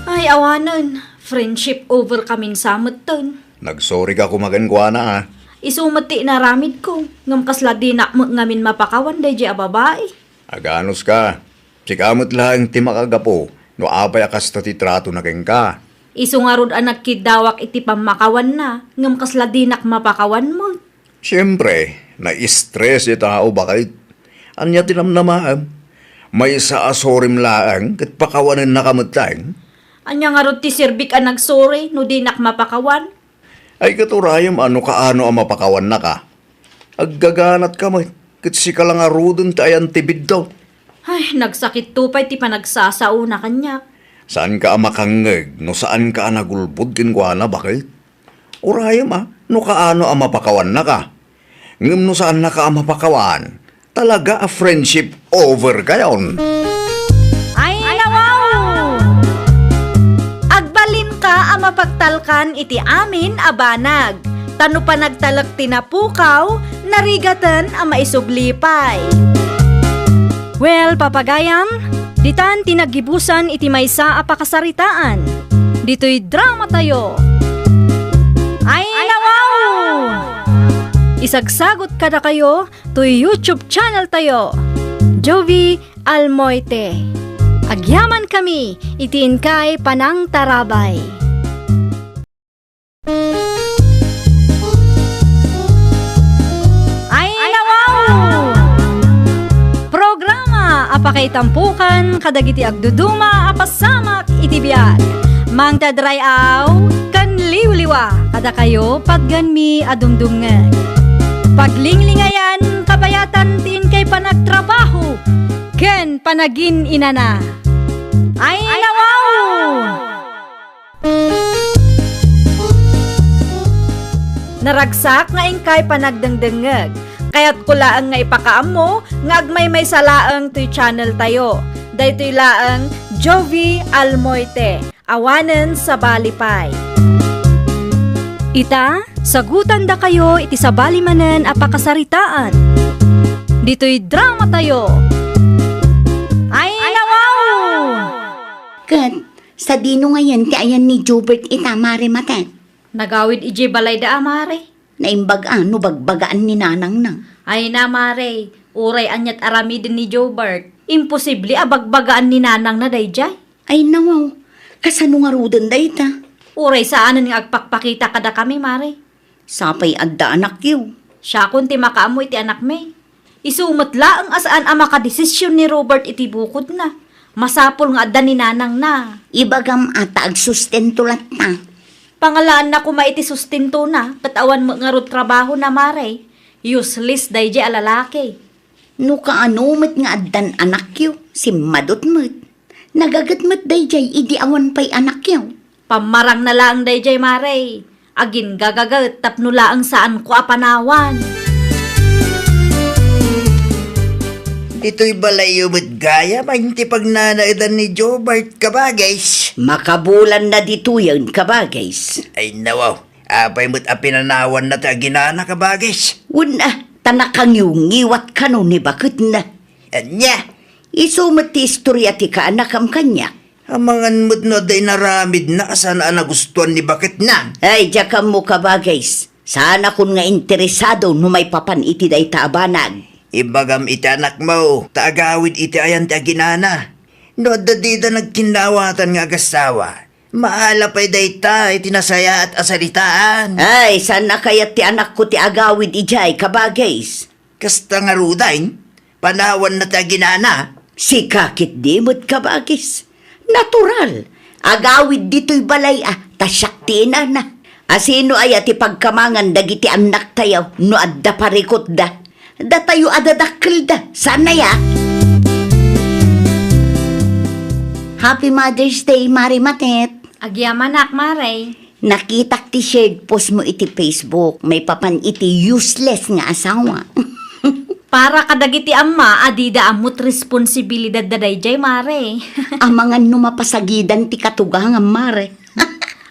Ay, awanen. Friendship over kamin sa metten. Nagsorry ka koma kenkuana, a. Isu met ti inaramidko, ngem kasla dinak met ngamin mapakawan daydiay a babai. Aganuska. Sika met laeng ti makagapu no apay a kasta ti tratona kenka. Isu ngarud a nagkiddawak iti pammakawanna, ngem kasla dinak mapakawan met. Siempre, na-stress ti tao, baket. Ania ti namnamaem? Maysa a sorrym laeng ket pakawanennaka met laeng. Ania ngarud ti serbik a nagsorry no dinak mapakawan? Ay, ket urayem a no kaano a mapakawannaka. Aggaganatka met, ket sika la ngaruden ti ayan ti biddut. Ay, nagsakitto pay ti panagsasaona kaniak. Saanka a makangngeg no saanka a nagulbod kenkuana, baket? Urayem a no kaano a mapakawannaka. Ngem no saannaka a mapakawan, talaga a friendship over kayon. Ay, nawaw! Agbalinka a mapagtalkan iti amin a banag, ta no panagtalek ti napukaw, narigaten a maisubli pay. Well, papagayam, ditan ti naggibusan iti maysa a pakasaritaan. Ditoy dramatayo. Ay, nawaw! Isagsagot kadakayo toy YouTube channel tayo, Jovie Almoite. Agyaman kami iti inkay panangtarabay. Ay, nawaw! Programa a pakaitampokan kadagiti agduduma a pasamak iti biag. Mangted ray-aw ken liwliwa kadakayo patgenmi a dumdumngeg. Paglinglingayan, kabayatan ti inkay panagtrabaho ken panagin-inana. Ay, nawaw! Naragsak nga inkay panagdengdengngeg. Kayatko laeng nga ipakaammo nga agmaymaysa laeng toy channel tayo. Daytoy laeng Jovie Almoite, awanen sabali pay. Ita, sagutandakayo iti sabali manen a pakasaritaan. Ditoy dramatayo. Ay, nawaw! Ket, sadino ngayen ti ayan ni Jobert ita, Mare Matet? Nagawid idiay balayda a, Mare. Naimbag a no bagbagaan ni nanangna. Ay na, Mare, uray aniat aramiden ni Jobert, imposible a bagbagaan ni nanangna daydiay. Ay nawaw, kasano ngaruden dayta? Uray saanen nga agpakpakita kadakami, Mare. Sapay adda anakyo. Siakon ti makaammo iti anakmi. Isu met laeng a saan a makadesisyon ni Robert iti bukodna. Masapul nga adda ni nanangna. Ibagam a ta agsustento latta. Pangalaanna koma iti sustentona, ket awan met ngarud trabahona, Mare. Useless daydiay a lalaki. No kaano met nga addan anakyo, simmadut met. Nagaget met daydiay idi awan pay anakyo. Pammarangna laeng daydiay, Mare. Aginggagaget tapno laeng saanko a panawan. Ditoy balayyo met gayam a inti pagnanaedan ni Jobart, kabagis. Makabulanna ditoyen, kabagis. Ay, nawaw. Apay met a pinanawanna ti aginana, kabagis? Wen a, ta nakangiwngiwat kano ni baketna. Ania? Isu met ti istoria ti kaanakam kaniak. Amangan met no adda inaramidna a saan a nagustuan ni baketna. Ay, diak ammo, kabagis. Saanakon nga interesado no maipapan iti dayta a banag. Ibagam iti anakmo, ta agawid iti ayan ti aginana. No adda dida nagkinnawatan nga agasawa, maala pay dayta iti nasayaat a saritaan. Ay, saan a kayat ti anakko ti agawid idiay, kabagis. Kasta ngaruden, panawanna ti aginana. Sika ketdi met, kabagis. Natural, Agawid ditoy balay a, ta siak ti inana. Asino aya ti pagkamangan dagiti annaktayo no adda parikutda? Datayo a dadakkelda, saan aya? Happy Mother's Day, Mare Matet. Agyamanak, Mare. Nakitak ti shared post mo iti Facebook, maipapan iti useless nga asawa. Para kadagiti amma a dida ammot responsibilidad da dayjay, Mare. Amangan no mapasagidan ti katugangam, Mare.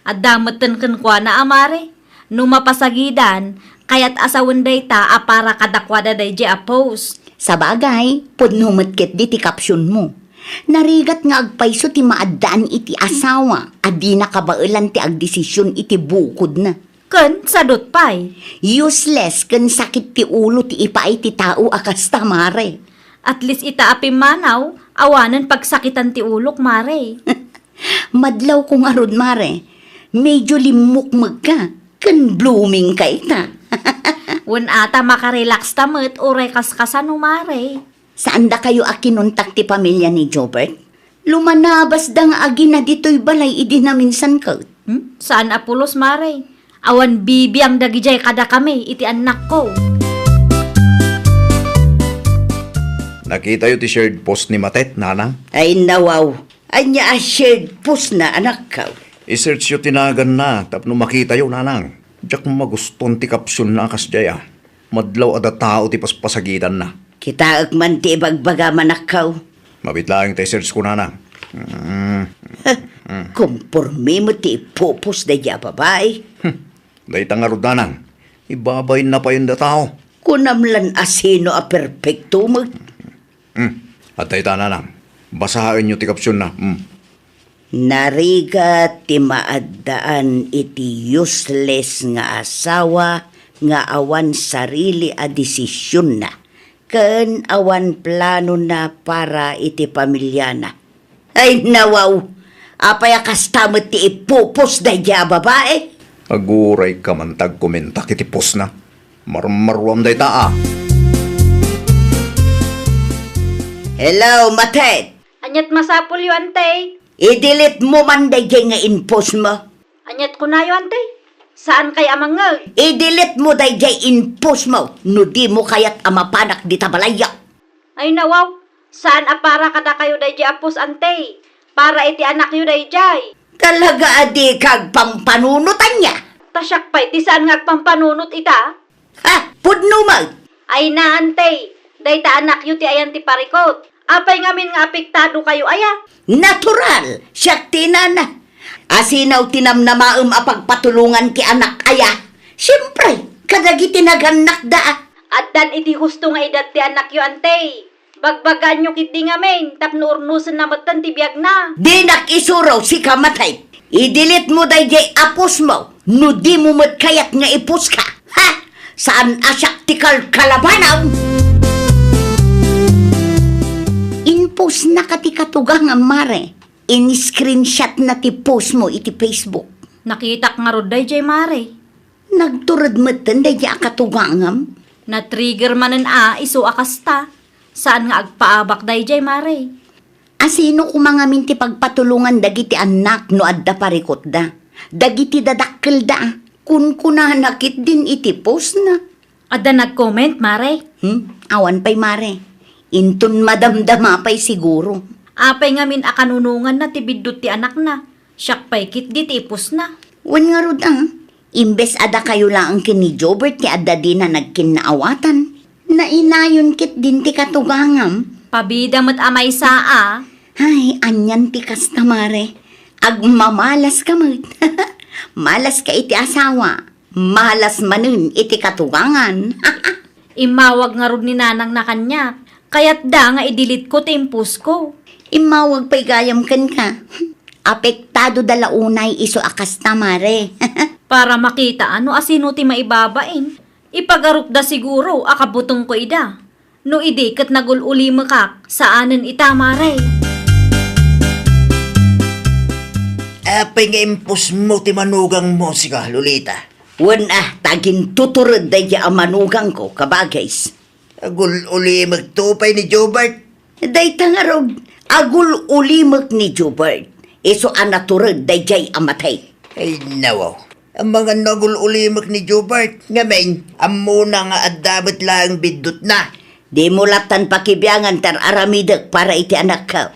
Adda metten kenkuana a, Mare. No mapasagidan, kayat a sawen dayta a para kadakuada dayjay a post. Sabagay, pudno met ketdi ti caption mo. Narigat nga agpayso ti maaddaan iti asawa a dina kabaelan ti agdesision iti bukodna. Ken sadut pay. Useless ken sakit ti ulo ti ipaay ti tao a kasta, Mare. At least ita a pimmanaw, awanen pagsakitan ti ulok, Mare. Madlawko ngarud, Mare. Medyo limmukmegka ken bloomingka ita. Wen ata makarelaxta met uray kaskasano, Mare. Saandakayo a kinontak ti pamilya ni Jobert? Lumanabasda nga agina ditoy balay idi naminsan ket. Hmm? Saan a pulos, Mare? Awan bibiang dagidiay kadakami iti annakko. Nakitayo ti shared post ni Matet, Nanang? Ay, nawaw. Ania a shared post na, anakko? I-search yo ti naganna tapno makitayo, Nanang. Diak magustuan ti caption na a kasdiay a. Madlaw a datao ti paspasagidanna. Kitaek man ti ibagbagam, anakko. Mabiit laeng ta i-search ko, Nanang. Mm. Heh, konporme met ti ipupos daydi a babai. Hmm. Dayta ngarud, Nanang. Ibabainna pay dayta a tao. Kunam lan a sino a perpekto met. Hmm. Adda ita, Nanang. Basaenyo ti caption na. Hmm. Narigat ti maaddaan iti useless nga asawa nga awan sarili a desisionna ken awan planona para iti pamiliana. Ay, nawaw! Apay a kasta met ti ipupos daydi a babai? Agurayka man ta agkomentak iti postna. Marmaruam dayta a. Hello, Matet! Aniat masapulyo, Antay? I-delete mo man daydiay nga in-post mo. Aniat kunayo, Antay? Saan kay a mangngeg? I-delete mo daydiay in-post mo no di mo kayat a mapanak dita balayyo. Ay, nawaw, saan a para kadakayo daydiay a post, Antay. Para iti anakyo daydiay. Talaga a dika agpampanunot ania? Ta siak pay ti saan nga agpampanunot ita? Ha? Pudno met! Ay na, Antay, dayta anakyo ti ayan ti parikut. Apay ngamin nga apektado kayo aya? Natural! Siak ti inana. Asino ti namnamaem a pagpatulongan ti anak aya? Siempre, kadagiti nagannakda a. Addan iti husto nga edad ti anakyo, Antay. Bagbagaanyo ketdi ngamin tapno urnosenna metten ti biagna. Dinak isuro, sika Matet. I-delete mo daydiay a post mo no di mo met kayat nga i-post ka. Ha? Saan a siak ti kalkalabanam? In-post na ka ti katugangam, Mare. In-screenshot na ti post mo iti Facebook. Nakitak ngarud daydiay, Mare. Nagtured metten daydiay a katugangam. Na-trigger manen a isu a kasta. Saan nga agpaabak daydiay, Mare. Asino koma ngamin ti pagpatulongan dagiti annak no adda parikutda? Dagiti dadakkelda a. Kunkunana ketdin iti postna. Adda nag-comment, Mare? Hmm? Awan pay, Mare. Inton madamdama pay siguro. Apay ngamin a kanunonganna ti biddut ti anakna? Siak pay ketdi ti ipostna. Wen ngarud a, imbes a dakayo laeng ken ni Jobert ti adda dina nagkinnaawatan, nainayon ketdin ti katugangam. Pabida met a maysa a. Ay, anian ti kasta, Mare. Agmamalas ka met. Malas ka iti asawa. Malas manen iti katugangan. Immawag ngarud ni nanangna kaniak. Kayatda nga i-delete ko ti in-post ko. Immawag pay gayam kenka. Apektadoda la unay isu a kasta, Mare. Para makita no asino ti maibabain. Ipagarupda siguro a kabutengko ida. No idi ket nagul-ulimekak, saanen ita, Mare. Apay nga in-post mo ti manugangmo, sika, Lolita? Wen a, ta agintutured daydi a manugangko, kabagays. Agul-ulimekto pay ni Jobert. Dayta ngarud, agul-ulimek ni Jobert. Isu a natured daydiay a mateg. Ay, nawaw. Amangan no agul-ulimek ni Jobert. Ngamin, ammona nga adda met laeng biddutna. Dimo lattan pakibiangan ti ar-aramidek para iti anakko.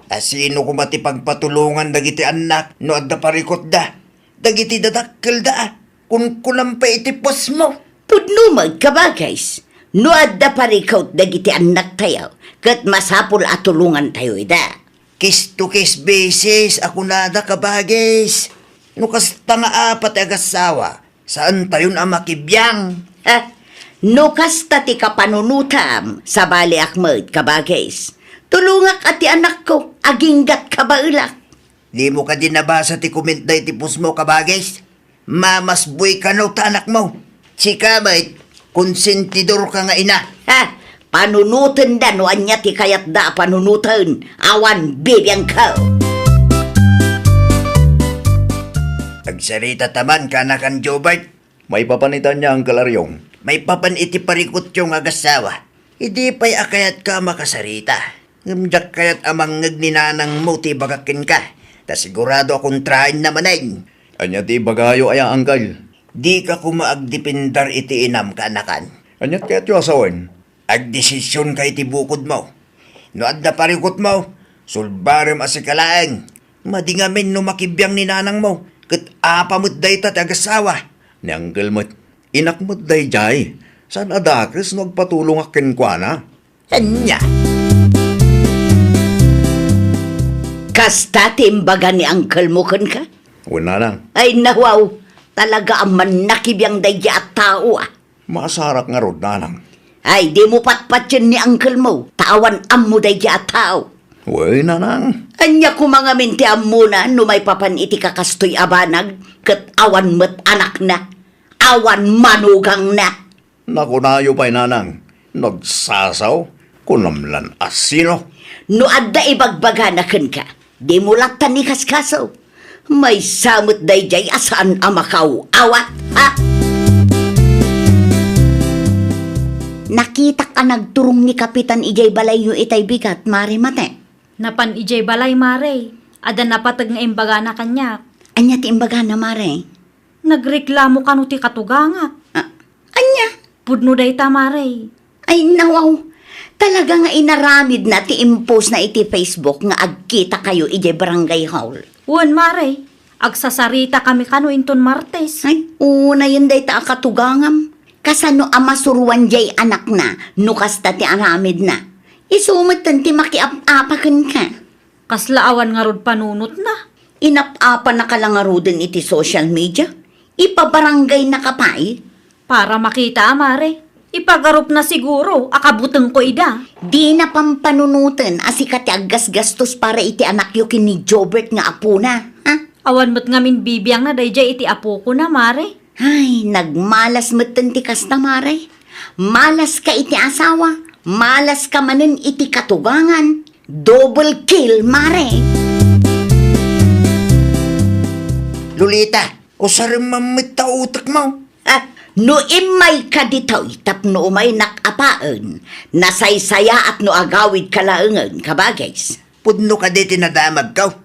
A sino koma ti pagpatulongan dagiti annak no adda parikutda? Dagiti dadakkelda, a. Kunkunam pay iti puosmo. Pudno met, kabagis. No adda parikut dagiti annaktayo, ket masapul a tulongantayo ida. Case to case basis a kunada, kabagis. No kasta nga apat ti agassawa, saantayon a makibiang. Ha? No kasta ti kapanunotam, sabaliak met, kabagis. Tulongak a ti anakko, aginggat kabaelak. Dimo kadi nabasa ti comment daydi puosmo, kabagis? Mamasboy kano ta anakmo. Sika met, konsentidorka nga ina. Ha? Panunotenda no ania ti kayatda a panunoten. Awan bibiangko. Agsarita ta man, kanakan Jobert. Maipapan iti ania, Uncle Ariong? Maipapan iti parikutyo nga agassawa. Idi pay a kayatka a makasarita. Ngem diak kayat a mangngeg ni nanangmo ti ibagak kenka. Ta sigurado a kontraenna manen. Ania ti ibagayo aya, Uncle? Dika koma agdepender iti inam, kanakan. Ania ti kayatyo a sawen? Agdesisionka iti bukodmo. No adda parikutmo, sulbarem a sika laeng. Madi ngamin no makibiang ni nanangmo, ket apa met dayta ti agassawa? Ni Uncle met, inak met daydiay. Saan a dakes no agpatulongak kenkuana? Ania? Kasta ti imbaga ni Uncle mo kenka? Wen, nanang. Ay, nawaw. Talaga a mannakibiang daydiay a tao, a. Maasarak ngarud, nanang. Ay, dimo patpatien ni uncle mo, ta awan ammo daydiay a tao. Wen, nanang. Ania koma ngamin ti ammona no maipapan iti kakastoy a banag, ket awan met anakna, awan manugangna? Nakunayo pay, nanang, nagsasaw, kunam lan a sino? No adda ibagbagana kenka, dimo lattan ikaskaso. Maysa met daydiay a saan a makaaw-awat, ha? Nakitak a nagturong ni Kapitan idiay balayyo itay bigat, Mare Mate. Napan idiay balay, Mare. Adda napateg nga imbagana kaniak. Ania ti imbagana, Mare? Nagreklamo kano ti katugangak. Ah, ania? Pudno dayta, Mare. Ay, nawaw. Talaga nga inaramidna ti impostna iti Facebook nga agkitakayo idiay barangay hall. Wen, Mare. Agsasaritakami kano inton Martes. Ay, unayen dayta a katugangam. Kasano a masuroan diay anakna no kasta ti aramidna? Isu metten ti makiap-apa kenka. Kasla awan ngarud panunotna? Inap-apanaka la ngaruden iti social media? Ipabarangaynaka pay? Para makita a, Mare. Ipagarupna siguro a kabutengko ida. Dina pampanunoten a sika ti aggasgastos para iti anakyo ken ni Jobert nga apona, ha? Awan met ngamin bibiangna daydiay iti apokona, Mare. Ay, nagmalas metten ti kasta, Mare. Malaska iti asawa, malaska manen iti katugangan. Double kill, Mare. Lolita, usarem man met ta utekmo. Ah, no immayka ditoy tapno umaynak apaen, nasaysayaat no agawidka laengen, kabagis. Pudno kadi ti nadamagko?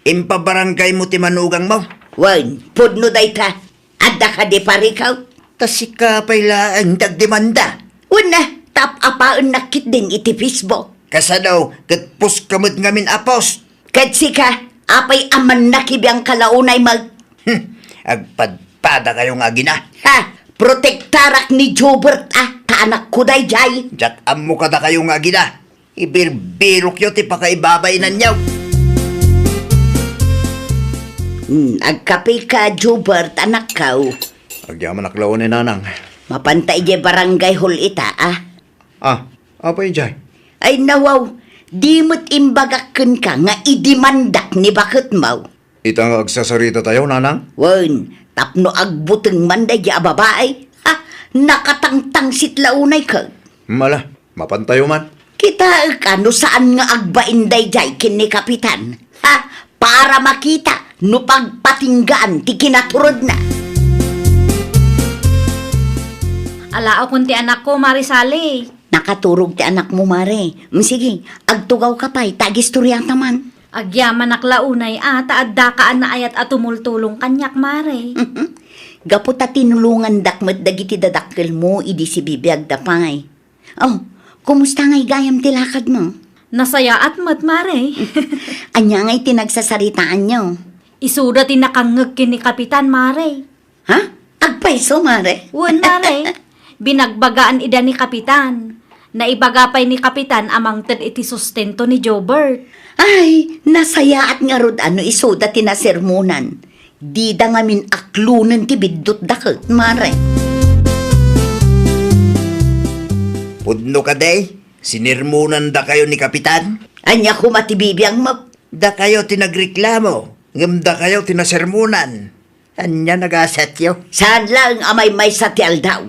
Impabarangaymo ti manugangmo? Wen, pudno dayta. Adda kadi parikaw? Ta sika pay laeng ti agdemanda. Wen, ta ap-apaennak ketdin iti Facebook. Kasano ket post ka met ngamin a post? Ket sika, apay a mannakibiangka la unay met? Hmm, agpadpadakayo nga agina. Ha, protektarak ni Jobert a, ta anakko daydiay. Diak ammo kadakayo nga agina. Ibirbirokyo ti pakaibabainanyo. Hmm, agkapeka, Jobert, anakko. Agyamanak la unay, nanang. Mapanta idiay barangay hall ita, a. Ah, apay idiay? Ay, nawaw, di met imbagak kenka nga idemandak ni baketmo. Ita nga agsasaritatayo, nanang? Wen, tapno agbuteng man daydiay a babai. Ha, nakatangtangsit la unay ket. Mala, mapantayo man. Kitaek a no saan nga agbain daydiay ken ni Kapitan. Ha, para makita no pagpatinggaan ti kinaturodna. Alaokon ti anakko, Mare Sally. Nakaturog ti anakmo, Mare. Mm, sige, agtugawka pay, ta agistoriata man. Agyamanak la unay a, ta addaka a naayat a tumultulong kaniak, Mare. Gapu ta tinulongandak met dagiti dadakkelmo idi sibibiagda pay. Oh, kumusta ngay gayam ti lakadmo? Nasayaat met, Mare. Ania ngay ti nagsasaritaanyo? Isuda ti nakangngeg ken ni Kapitan, Mare. Ha? Agpayso, Mare? Wen, Mare. Binagbagaan ida ni Kapitan. Naibaga pay ni Kapitan a mangted iti sustento ni Jobert. Ay, nasayaat ngarud a no isuda ti nasermonan. Dida ngamin aklonen ti biddutda ket, Mare. Pudno kadi, sinermonandakayo ni Kapitan? Ania koma ti bibiangmo? Dakayo ti nagreklamo, ngem dakayo ti nasermonan. Ania nagasatyo? Saan laeng a maymaysa ti aldaw.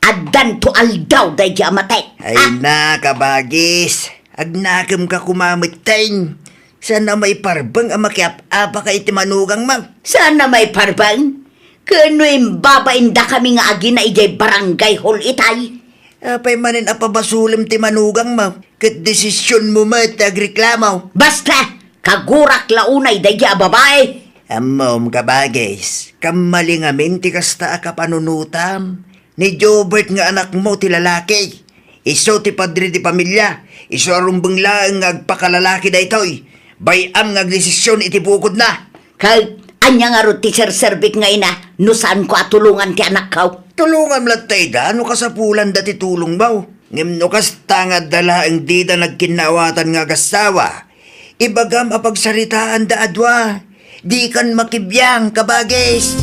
Addanto aldaw daydi a mate. Ay na, kabagis. Agnakemka koma metten. Saan a maiparbeng a makiap-apaka iti manugangmo? Saan a maiparbeng? Ken no imbabaindakami nga agina idiay barangay hall itay? Apay manen a pabasolem ti manugangmo? Ket desisionmo met ti agreklamo. Basta! Kagurak la unay daydi a babai! Ammom, kabagis, kammali ngamin ti kasta a kapanunotam. Ni Jobert nga anakmo ti lalaki. Isu ti padre ti pamilia. Isu a rumbeng laeng nga agpakalalaki daytoy. Bay-am nga agdesision iti bukodna. Ket ania ngarud ti serserbik nga ina no saanko a tulongan ti anakko? Tulongam latta ida no kasapulanda ti tulongmo. Ngem no kasta nga adda laeng dida nagkinnaawatan nga agassawa, ibagam a pagsaritaanda a dua. Dikan makibiang, kabagis.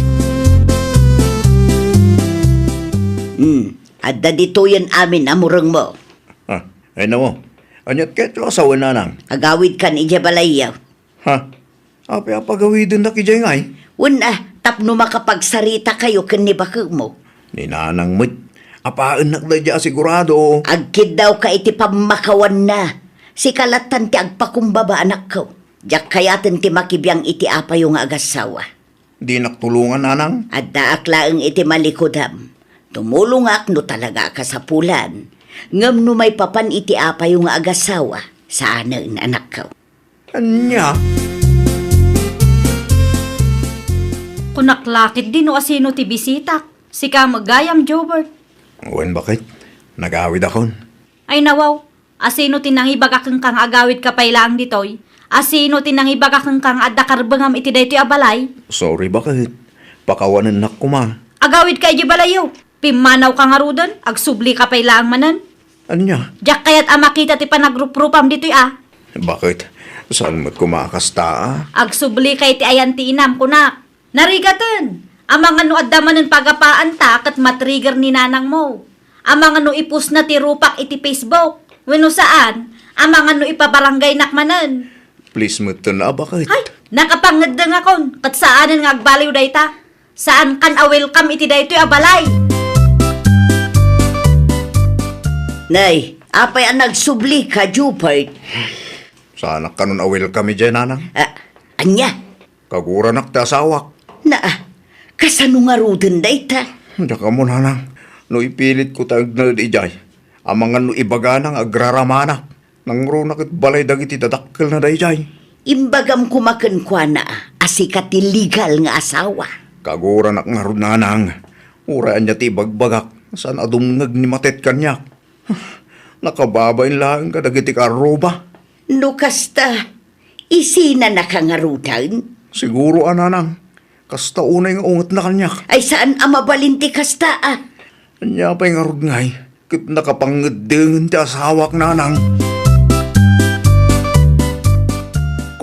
Hmm, adda ditoyen amin a murengmo. Ah, ay namo. Aniat ket ti asawen, nanang? Agawidkan idiay balayyo. Ha? Apay a pagawidennak idiay ngay? Wen a, tapno makapagsarita kayo ken ni bakemo. Ni nanang met, apaennak daydiay a sigurado. Agkiddawka iti pammakawanna. Sika lattan ti agpakumbaba, anakko. Diak kayaten ti makibiang iti apayo nga agassawa. Dinak tulongan, nanang. Addaak laeng iti malikudam. Tumulongak no talaga a kasapulan. Ngem no maipapan iti apayo nga agassawa, saanen, anakko. Ania? Kunak la ketdi no asino ti bisitak. Sika met gayam, Jobert. Wen, baket. Nagawidakon. Ay, nawaw. Asino ti nangibaga kenka nga agawidka pay laeng ditoy? Asino ti nangibaga kenka nga adda karbengam iti daytoy a balay? Sorry, baket. Pakawanennak koma. Agawidka idiay balayyo. Pimmanawka ngaruden, agsublika pay laeng manen. Ania? Diak kayat a makita ti panagruprupam ditoy a. Baket? Saan met koma a kasta a? Agsublika iti ayan ti inam, kunak. Narigaten! Amangan no adda manen pagapaanta ket matrigger ni nanangmo. Amangan no ipusna ti rupak iti Facebook. Wenno saan, amangan no ipabaranggaynak manen. Please metten a, baket? Hay, nakapangeddengakon, ket saanen nga agbaliw dayta. Saankan a welcome iti daytoy a balay. Nay, apay a nagsublika, Jobert? Saanak kanon a welcome idiay, nanang. Ah, ania? Kaguranak ti asawak. Naa, kasano ngaruden dayta? Diak ammo, nanang. No ipilitko ti agnaed idiay, amangan no ibagana nga agraramanak. Nangruna ket balay dagiti dadakkelna daydiay. Imbagam koma kenkuana a sika ti legal nga asawa. Kaguranak ngarud, nanang. Uray ania ti ibagbagak, saan a dumngeg ni Matet kaniak. Nakababain laeng kadagiti karruba. No kasta, isinanaka ngaruden? Siguro a, nanang. Kasta unay nga ungetna kaniak. Ay, saan a mabalin ti kasta a? Ania pay ngarud ngay? Ket nakapangeddeng ti asawak, nanang.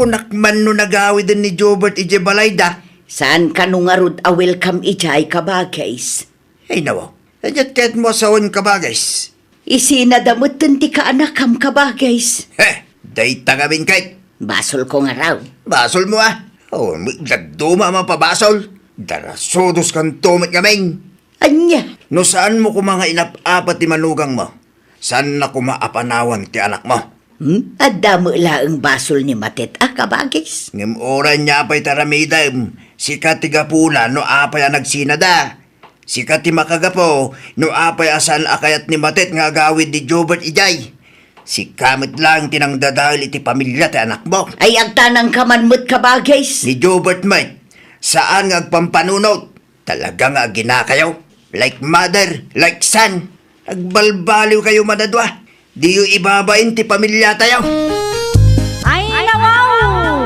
Kunak man no nagawiden ni Jobert idiay balayda. Saan kano ngarud a welcome idiay, kabagis? Ay, nawaw. Idiat ket mo asawen, kabagis. Isinada metten ti kaanakam, kabagis. He, dayta ngamin ket. Basolko ngarud. Basolmo a. Oh, dadduma a mapabasol. Darasudos kanto met ngamin. Ania? No saanmo koma nga inap-apa ti manugangmo, saanna koma a panawan ti anakmo. Hmm? Adda met laeng basol ni Matet a, kabagis. Ngem uray ania pay ti aramidem, sika ti gapuna no apay a nagsinada. Sika ti makagapu no apay a saan a kayat ni Matet nga agawid ni Jobert idiay. Sika met laeng ti nangdadael iti pamilya ti anakmo. Ay, agtanangka man met, kabagis. Ni Jobert met, saan nga agpampanunot. Talaga nga aginakayo. Like mother, like son. Agbalbaliwkayo man a dua. Diyo ibabain ti pamilyatayo. Ay, nawaw!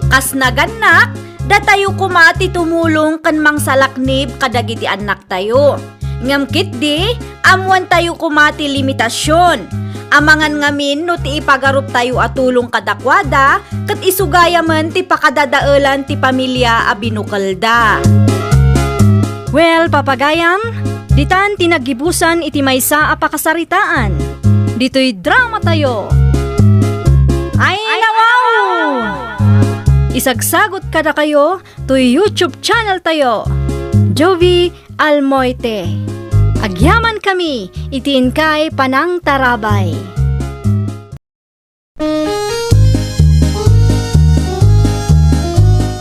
Kas nagannak, datayo koma ti tumulong ken mangsalaknib kadagiti annaktayo. Ngem ketdi, ammoantayo koma ti limitasion. Amangan ngamin no ti ipagaruptayo a tulong kadakuada, ket isu gayamen ti pakadadaelan ti pamilya a binukelda. Well, papagayam, ditan ti naggibusan iti maysa a pakasaritaan. Ditoy dramatayo. Ay, nawaw! Isagsagot kadakayo toy YouTube channel tayo, Jovie Almoite. Agyamankami iti inkay panangtarabay.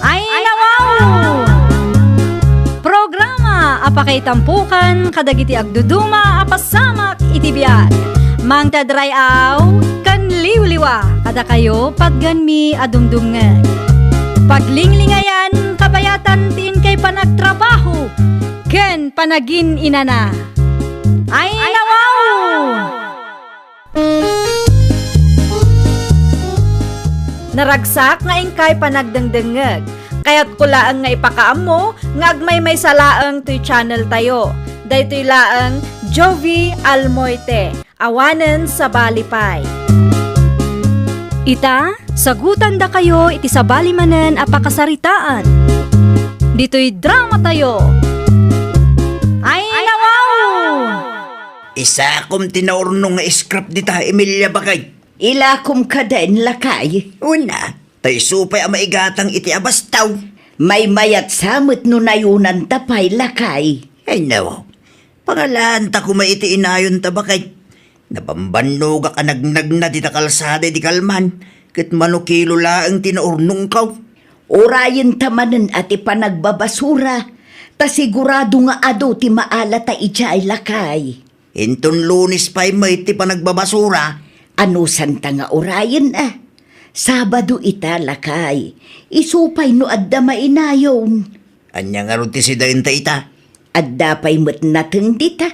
Ay, nawaw! Programa a pakaitampokan kadagiti agduduma a pasamak iti biag. Mangted ray-aw ken liwliwa kadakayo patgenmi a dumdumngeg. Paglinglingayan, kabayatan ti inkay panagtrabaho ken panagin-inana. Ay, nawaw! Naragsak nga inkay panagdengdengngeg. Kayatko laeng nga ipakaammo nga agmaymaysa laeng toy channel tayo. Daytoy laeng Jovie Almoite, awanen sabali pay. Ita, sagutandakayo iti sabali manen a pakasaritaan. Ditoy dramatayo. Ay, nawaw! Isakom ti naurnong nga scrap dita, Emilia, bakay. Ilakom kaden, lakay. Una, ta isu pay a maigatang iti abastaw. Maymayat sa met no nayunanta pay, lakay. Ay, no. Pangalaanta koma iti inayonta, bakay. Nabambannogak a nagnagna dita kalsada idi kalman, ket mano kilo laeng ti naurnongko. Urayenta manen a ti panagbabasura, ta sigurado nga adu ti maalata idiay, lakay. Inton Lunes pay met ti panagbabasura. Anusanta nga urayen a? Sabado ita, lakay. Isu pay no adda mainayon. Ania ngarud ti sidaenta ita? Adda pay met nateng dita.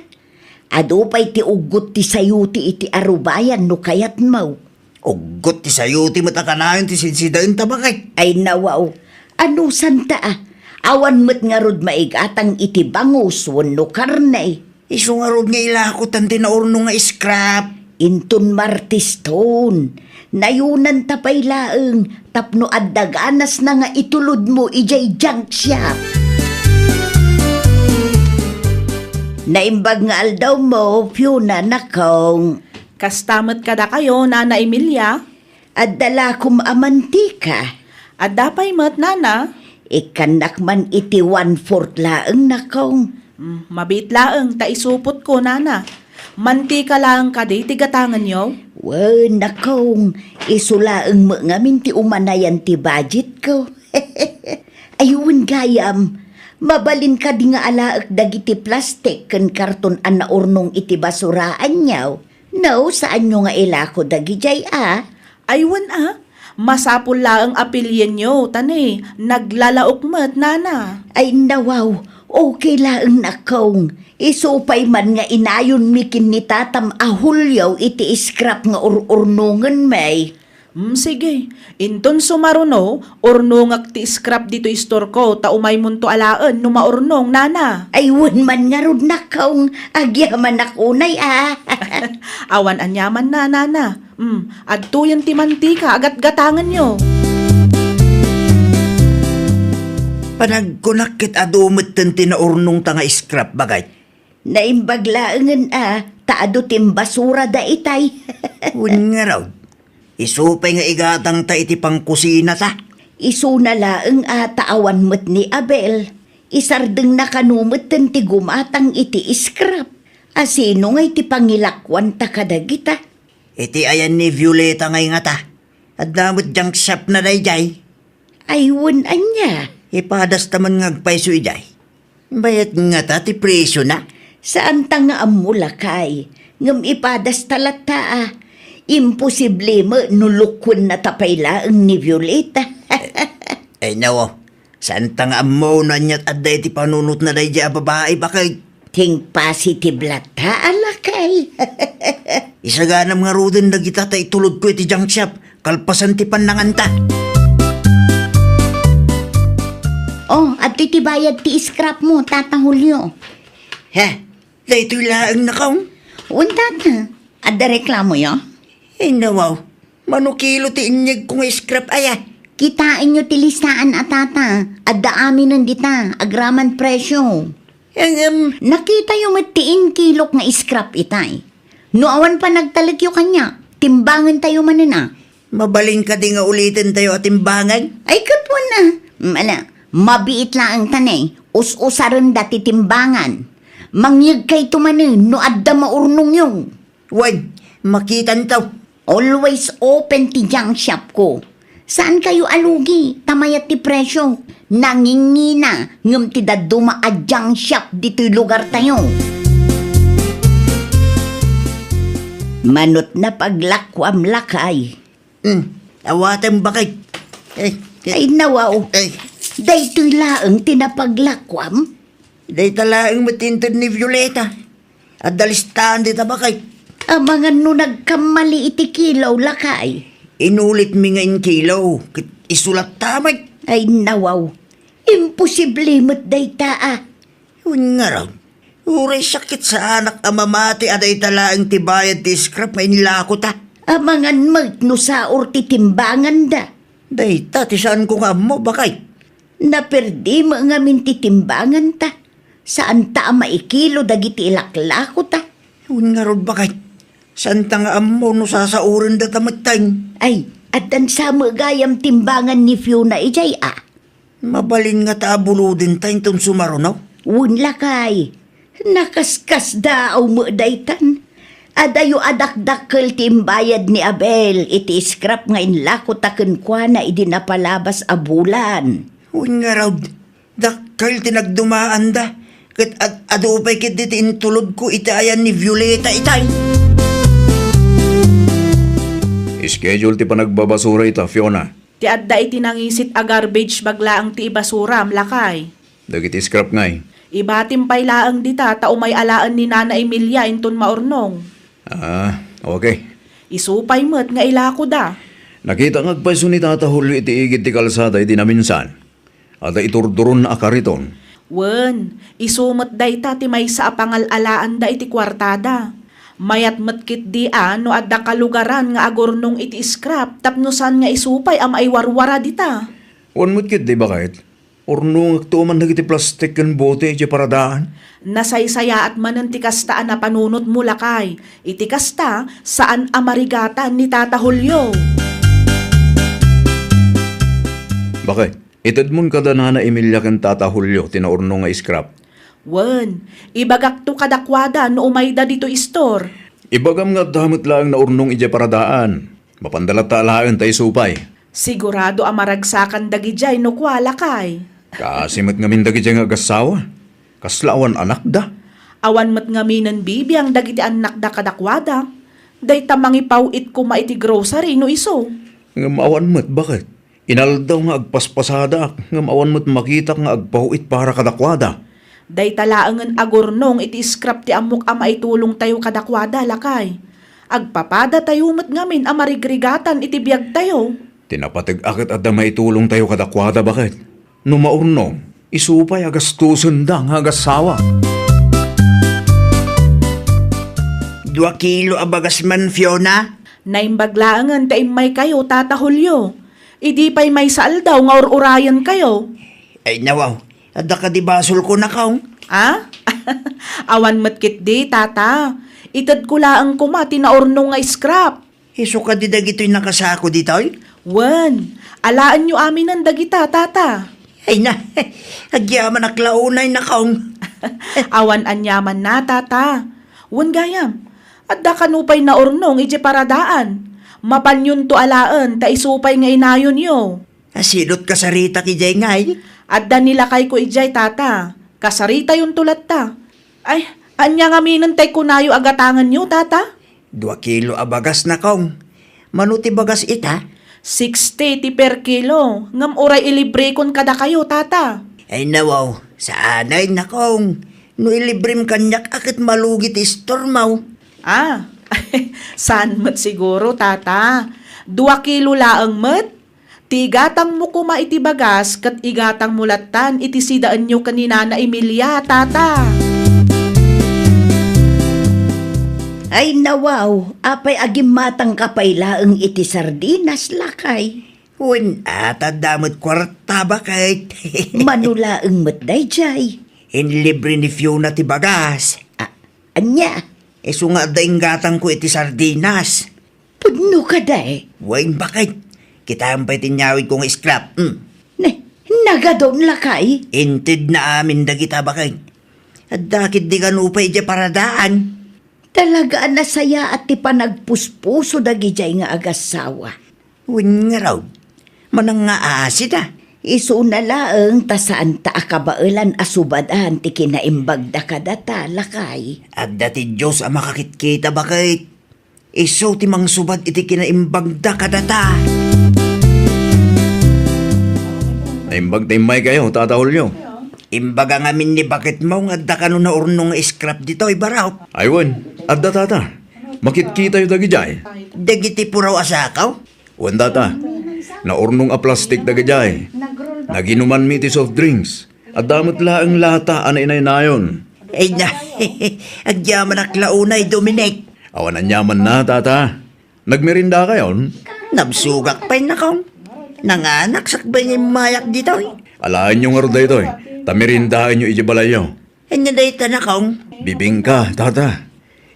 Adu pay ti uggot ti sayuti iti arubayan no kayatmo. Uggot ti sayuti met a kanayon ti sidsidaenta, bakay. Ay, nawaw. Anusanta a? Awan met ngarud maigatang iti bangus wenno karne. Isu ngarud nga ilakotan ti naurnong nga scrap. Inton Martes ton, nayunanta pay laeng tapno adda ganasna nga itulodmo idiay junk shop. Naimbag nga aldawmo, Fiona, nakong. Kasta met kadakayo, Nana Emilia? Adda lakom a mantika. Adda pay met, Nana. Ikkannak man iti one-fourth laeng, nakong. Mm, mabiit laeng ta isupotko, Nana. Mantika laeng kadi ti gatangenyo? Wen, nakong, isu laeng met ngamin ti umanayan ti budgetko. Ay, wen gayam, mabalin kadi nga alaek dagiti plastik ken karton a naurnong iti basuraanyo? No, saanyo nga ilako dagidiay a? Ay, wen a, masapul laeng a pilienyo, ta ne, naglalaok met, Nana. Ay, nawaw, okay laeng, nakong. Isu pay man nga inayonmi ken ni tatam a Julio iti scrap nga ur-urnongenmi. Mm, sige. Inton sumaruno, urnongak ti scrap ditoy store ko, ta umaymonto alaen no maurnong, Nana. Ay, wen man ngarud, nakong, agyamanak unay a. Awan aniaman na, Nana. Mm, adtoyen ti mantika a gatgatangenyo. Panagkunak ket adu metten ti naurnongta nga scrap, bagay. Naimbag laengen a, ta adu ti imbasura daytay. Wen ngarud, isu pay nga igatangta iti pangkusinata. Isuna laeng a, ta awan met ni Abel. Isardengna kano metten ti gumatang iti scrap. A sino ngay ti pangilakuanta kadagita? Iti ayan ni Violeta ngay ngata. Adda met junk shopna daydiay. Ay, wen ania? Ipadasta man nga agpayso idiay. Bayat ngata ti presiona? Saanta nga ammo, lakay. Ngem ipadasta latta a. Imposible met no lukuennata pay laeng ni Violeta. Ay, nawa. Saanta nga ammo no aniat adda iti panunotna daydiay a babai, baket. Think positive latta, a lakay. Isaganam ngaruden dagita ta itulodko iti junk shop, kalpasan ti pannanganta. Oh, adtoy ti bayad ti scrap mo, Tata Julio. He, daytoy laeng, nakaw? Wen, Tata. Adda reklamoyo? Ay, nawaw. Mano kilo ti inyegko nga scrap aya? Kitaenyo ti listaan a, Tata. Adda aminen dita, agraman presyo. Ngem, nakitayo met ti inkilok nga scrap itay. No awan panagtalekyo kaniak, timbangentayo manen a. Mabalin kadi nga ulitentayo a timbangan? Ay, ket wen a. Ala, mabiit laeng ta ne, us-usarenda ti timbangan. Mangyegkayto manen no adda maurnongyo. Wen, makitanto. Always open ti junk shop ko. Saankayo a lugi, ta mayat ti presyo. Nangingina, ngem ti dadduma a junk shop ditoy lugartayo. Manot na paglakuam, lakay. Hmm, awatem, baket. Eh, eh. Ay, nawaw. Eh. Daytoy laeng ti napaglakuam? Dayta laeng met ti inted ni Violeta. Adda listaan dita, baket. Amangan no nagkammali iti kilo, lakay. Inulitmi nga inkilo, ket isu latta met. Ay, nawaw. Imposible met dayta a. Wen ngarud, uray sakit saanak a mamati a dayta laeng ti bayad ti scrap nga inlakota. Amangan met no saor ti timbanganda. Dayta ti saanko nga ammo, baket. Naperdi met ngamin ti timbanganta. Saanta a maikilo dagiti ilaklakota. Wen ngarud, baket. Saanta nga ammo no sasaorendata metten. Ay, addan sa met gayam timbangan ni Fiona idiay a. Mabalin ngata a bulodenta inton sumaruno? Wen, lakay. Nakaskasdaaw met daytan. Adayo a dakdakkel ti imbayad ni Abel iti scrap nga inlakota kenkuana idi napalabas a bulan. Wen ngarud, dakkel ti nagdumaanda, ket ad-, adu pay ketdi ti intulodko iti ayan ni Violeta itay. Schedule ti panagbabasura ita, Fiona. Ti adda iti nangisit a garbage bag laeng ti ibasuram, lakay. Dagiti scrap ngay? Ibatim pay laeng dita ta umay alaen ni Nana Emilia inton maurnong. Ah, okay. Isu pay met nga ilakoda. Nakita nga agpayso ni Tata Julio iti igid ti kalsada idi naminsan. Adda iturduronna a kariton. Wen, isu met dayta ti maysa a pangal-alaanda iti kuartada. Mayat met ketdi a no adda kalugaran nga agurnong iti scrap tapno saan nga isu pay a maiwarwara dita. Wen met ketdi, baket. Urnongekto man dagiti plastik ken bote idiay paradaan. Nasaysayaat manen ti kasta a napanunotmo, lakay. Iti kasta, saan a marigatan ni Tata Julio. Baket. Itedmon kada Nana Emilia ken Tata Julio ti naurnong nga scrap. Wen, ibagakto kadakuada no umayda ditoy istor. Ibagam nga adda met laeng naurnong idiay paradaan. Mapanda latta alaen ta isu pay. Sigurado a maragsakan dagidiay no kua, lakay. Kaasi met ngamin dagidiay nga agassawa. Kasla awan anakda. Awan met ngaminen bibiang dagiti annakda kadakuada. Dayta mangipaw-it koma iti grocery no isu. Ngem awan met, baket. Inaldaw nga agpaspasadak, ngem awan met makitak nga agpaw-it para kadakuada. Dayta laengen agurnong iti scrap ti ammok a maitulongtayo kadakuada, lakay. Agpapadatayo met ngamin a marigrigatan iti biagtayo. Ti napateg-a ket adda maitulongtayo kadakuada, baket. No maurnong, isu pay a gastosenda nga agassawa. Dua kilo a bagas man, Fiona? Naimbag laengen ta immaykayo, Tata Julio. Idi pay maysa aldaw nga ur-urayenkayo. Ay, nawaw. Adda kadi basolko, nakaw? Ah? Awan met ketdi, Tata. Itedko laeng koma ti naurnong nga scrap. Isu kadi dagitoy nakasako ditoy? Wen, alaenyo aminen dagita, Tata. Ay na, agyamanak la unay, nakaw. Awan aniamanna, Tata. Wen gayam, adda kano pay naurnong idiay paradaan. Mapanyonto alaen ta isu pay nga inayonyo. Asidot kasaritak idiay ngay? Adda ni lakayko idiay, Tata. Kasaritayonto latta. Ay, Ania ngamin tay kunayo a gatangenyo, Tata? Dua kilo a bagas, Nakong. Mano ti bagas ita? Sixty ti per kilo, ngem uray ilibrekon kadakayo, Tata. Ay nawaw, saan ay, Nakong. No ilibrem kaniak a ket malugi ti istormo. Ah, saan met siguro, Tata. Dua kilo laeng met. Ti igatangmo koma iti bagas ket igatangmo lattan iti sidaenyo ken ni Nana Emilia, Tata. Ay, nawaw, apay a gimmatangka pay laeng iti sardinas, lakay? Wen, ata adda met kuarta, baket. Mano laeng met daydiay? Inlibre ni Fiona ti bagas. A-, ania? Isu nga adda inggatangko iti sardinas. Pudno kadi? Wen, baket. Kitaem pay ti inyawidko nga scrap. Hmm. Ne, nagadun, lakay? Intedna amin dagita, baket. Adda ketdi kano pay idiay paradaan. Talaga a nasayaat ti panagpuspuso dagidiay nga agassawa. Wen ngarud, manangngaasi da. Isuna laeng ta saanta a kabaelan a subadan ti kinaimbagda kadata, lakay. Adda ti Dios a makakitkita, baket. Isu ti mangsubad iti kinaimbagda kadata. Naimbag ta immaykayo, Tata Julio. Imbaga ngamin ni baketmo nga adda kano naurnong nga scrap ditoy, barok. Ay wen, adda, Tata. Makitkitayo dagidiay. Dagiti puraw a sako? Wen, Tata. Naurnong a plastik dagidiay. Naginumanmi iti soft drinks. Adda met laeng lata a nainaynayon. Ay na, agyamanak la unay, Dominic. Awan aniamanna, Tata. Nagmerindakayon? Nabsogak pay, Nakong. Nanganak sakbay nga immayak ditoy. Alaenyo ngarud daytoy, ta merindaenyo idiay balayyo. Ania dayta, Nakong? Bibingka, Tata.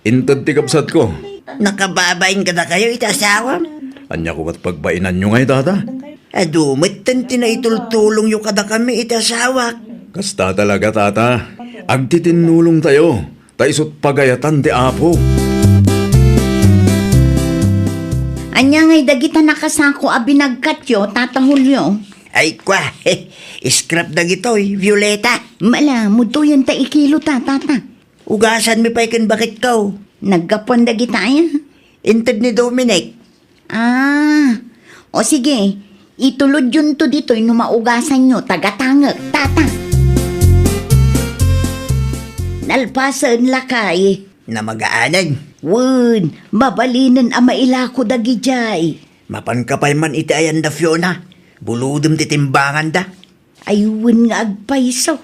Inted ti kabsatko. Nakababain kadakayo iti asawam? Ania koma ti pagbainanyo ngay, Tata? Adu metten ti naitultulongyo kadakami iti asawak. Kasta talaga, Tata. Agtitinnulongtayo, ta isut' pagayatan ti Apo. Ania ngay dagita nakasako a binagkatyo, Tata Julio? Ay, kwa, scrap dagitoy, Violeta. Mala, mudoyan ta ikilo ta, Tata. Ugasanmi pay ken baketko. Naggapuan dagita aya? Inted ni Dominic. Ah, o sige, ituludyonto ditoy no maugasanyo, tagatangek, Tata. Nalpasen, lakay. Namagaanen. Wen, mabalinen a mailako dagidiay. Mapanka pay man iti ayan da Fiona. Bulodem ti timbanganda. Ay, wen nga agpayso.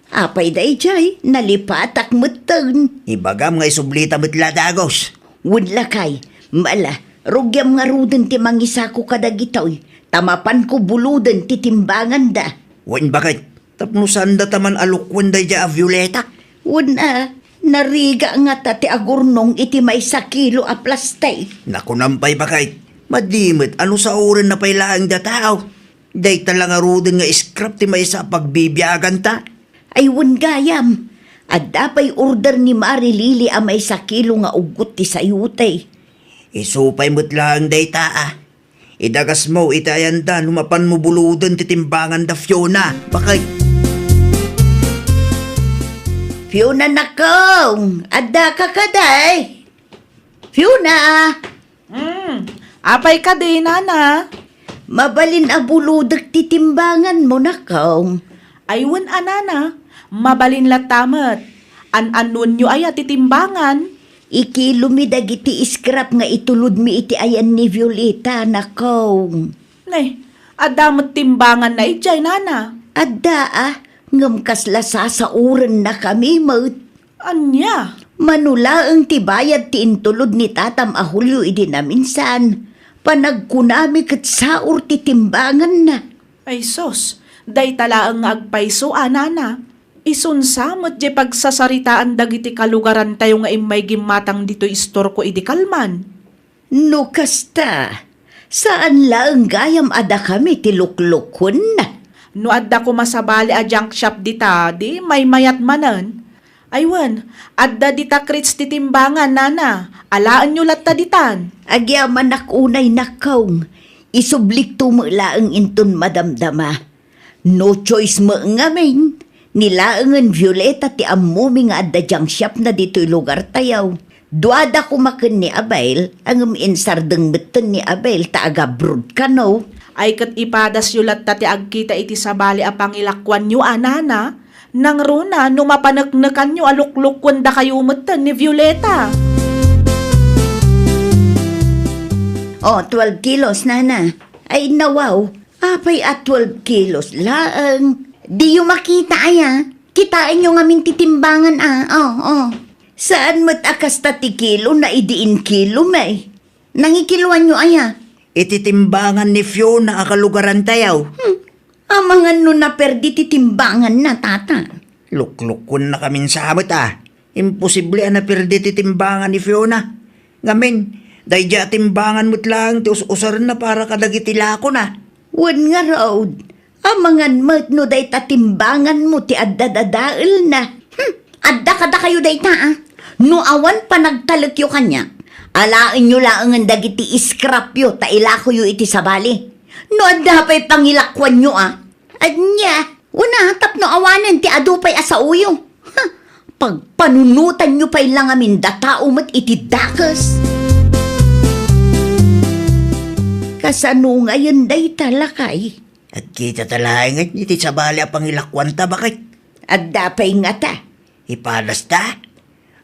Apay daydiay, nalipatak metten. Ibagam nga isublita met la dagus. Wen lakay, mala, rugiam ngaruden ti mangisako kadagitoy, ta mapanko buloden ti timbanganda. Wen baket, tapno saanda ta man a lukwen daydiay a Violeta? Wen a, nariga ngata ti agurnong iti maysa kilo a plastik. Nakunam pay baket, madi met a no saorenna pay laeng datao. Dayta la ngaruden nga scrap ti maysa a pagbibiaganta. Ay, wen gayam. Adda pay order ni Mari Lily a maysa kilo nga uggot ti sayote. Isu pay met laeng dayta, a. Idagasmo iti ayanda no mapanmo buloden ti timbanganda, Fiona. Bakay. Fiona, nakong, adda ka kadi? Fiona! Hmm, apay kadi, nana? Mabalin a bulodek ti timbanganmo, nakong. Ay, wen a, nana, mabalin latta met. An-annuenyo aya ti timbangan? Ikilomi dagiti scrap nga itulodmi iti ayan ni Violeta, nakong. Ne, adda met timbanganna idiay, nana? Adda, a, ngem kasla sasaorennakami met. Ania? Mano laeng ti bayad ti intulod ni tatam a Julio idi naminsan, panagkunami ket saor ti timbanganna. Ay sus, dayta laeng nga agpayso a, nana. Isunsa met diay pagsasaritaan dagiti kalugarantayo nga immay gimmatang ditoy istorko idi kalman. No kasta, saan laeng gayam a dakami ti luklukuenna. No adda koma sabali a junk shop dita, di maymayat manen. Ay wen, adda dita crate ti timbangan, nana. Alaenyo latta ditan. Agyamanak unay, nakong. Isublikto met laeng inton madamdama. No choice met ngamin, Ni laengen Violeta ti ammomi nga adda junk shopna ditoy lugartayo. Duada koma ken ni Abel, ngem insardeng metten ni Abel ta agabroad kano. Ay ket ipadasyo latta ti agkita iti sabali a pangilakuanyo a nana, nangruna no mapaneknekanyo a luklukuendakayo metten ni Violeta. Oh, twelve kilos, nana. Ay, nawaw. Apay a twelve kilos laeng? Diyo makita aya? Kitaenyo ngamin ti timbangan a. Oh, oh. Saan met a kasta ti kilo na idi inkilo, may? Nangikiloanyo aya? Iti timbangan ni Fiona a kalugarantayo. Hmm. Amangan no naperdi ti timbanganna, tata. Luklukuennakamin sa met a. Imposible a naperdi ti timbangan ni Fiona. Ngamin, daydiay a timbangan met laeng ti us-usarenna para kadagiti lakona. Wen ngarud, amangan met no dayta timbanganmo ti adda dadaelna. Hmm, adda kadakayo dayta, a. No awan panagtalekyo kaniak, alaenyo laengen dagiti scrapyo ta ilakoyo iti sabali. No adda pay pangilakuanyo, a. Ania, una, tapno awanen ti adu pay a saoyo. Ha, pagpanunotanyo pay la ngamin da tao met iti dakes. Kasano ngayen dayta, lakay? Agkitata laengen iti sabali a pangilakuanta, baket. Adda pay ngata. Ipadasta?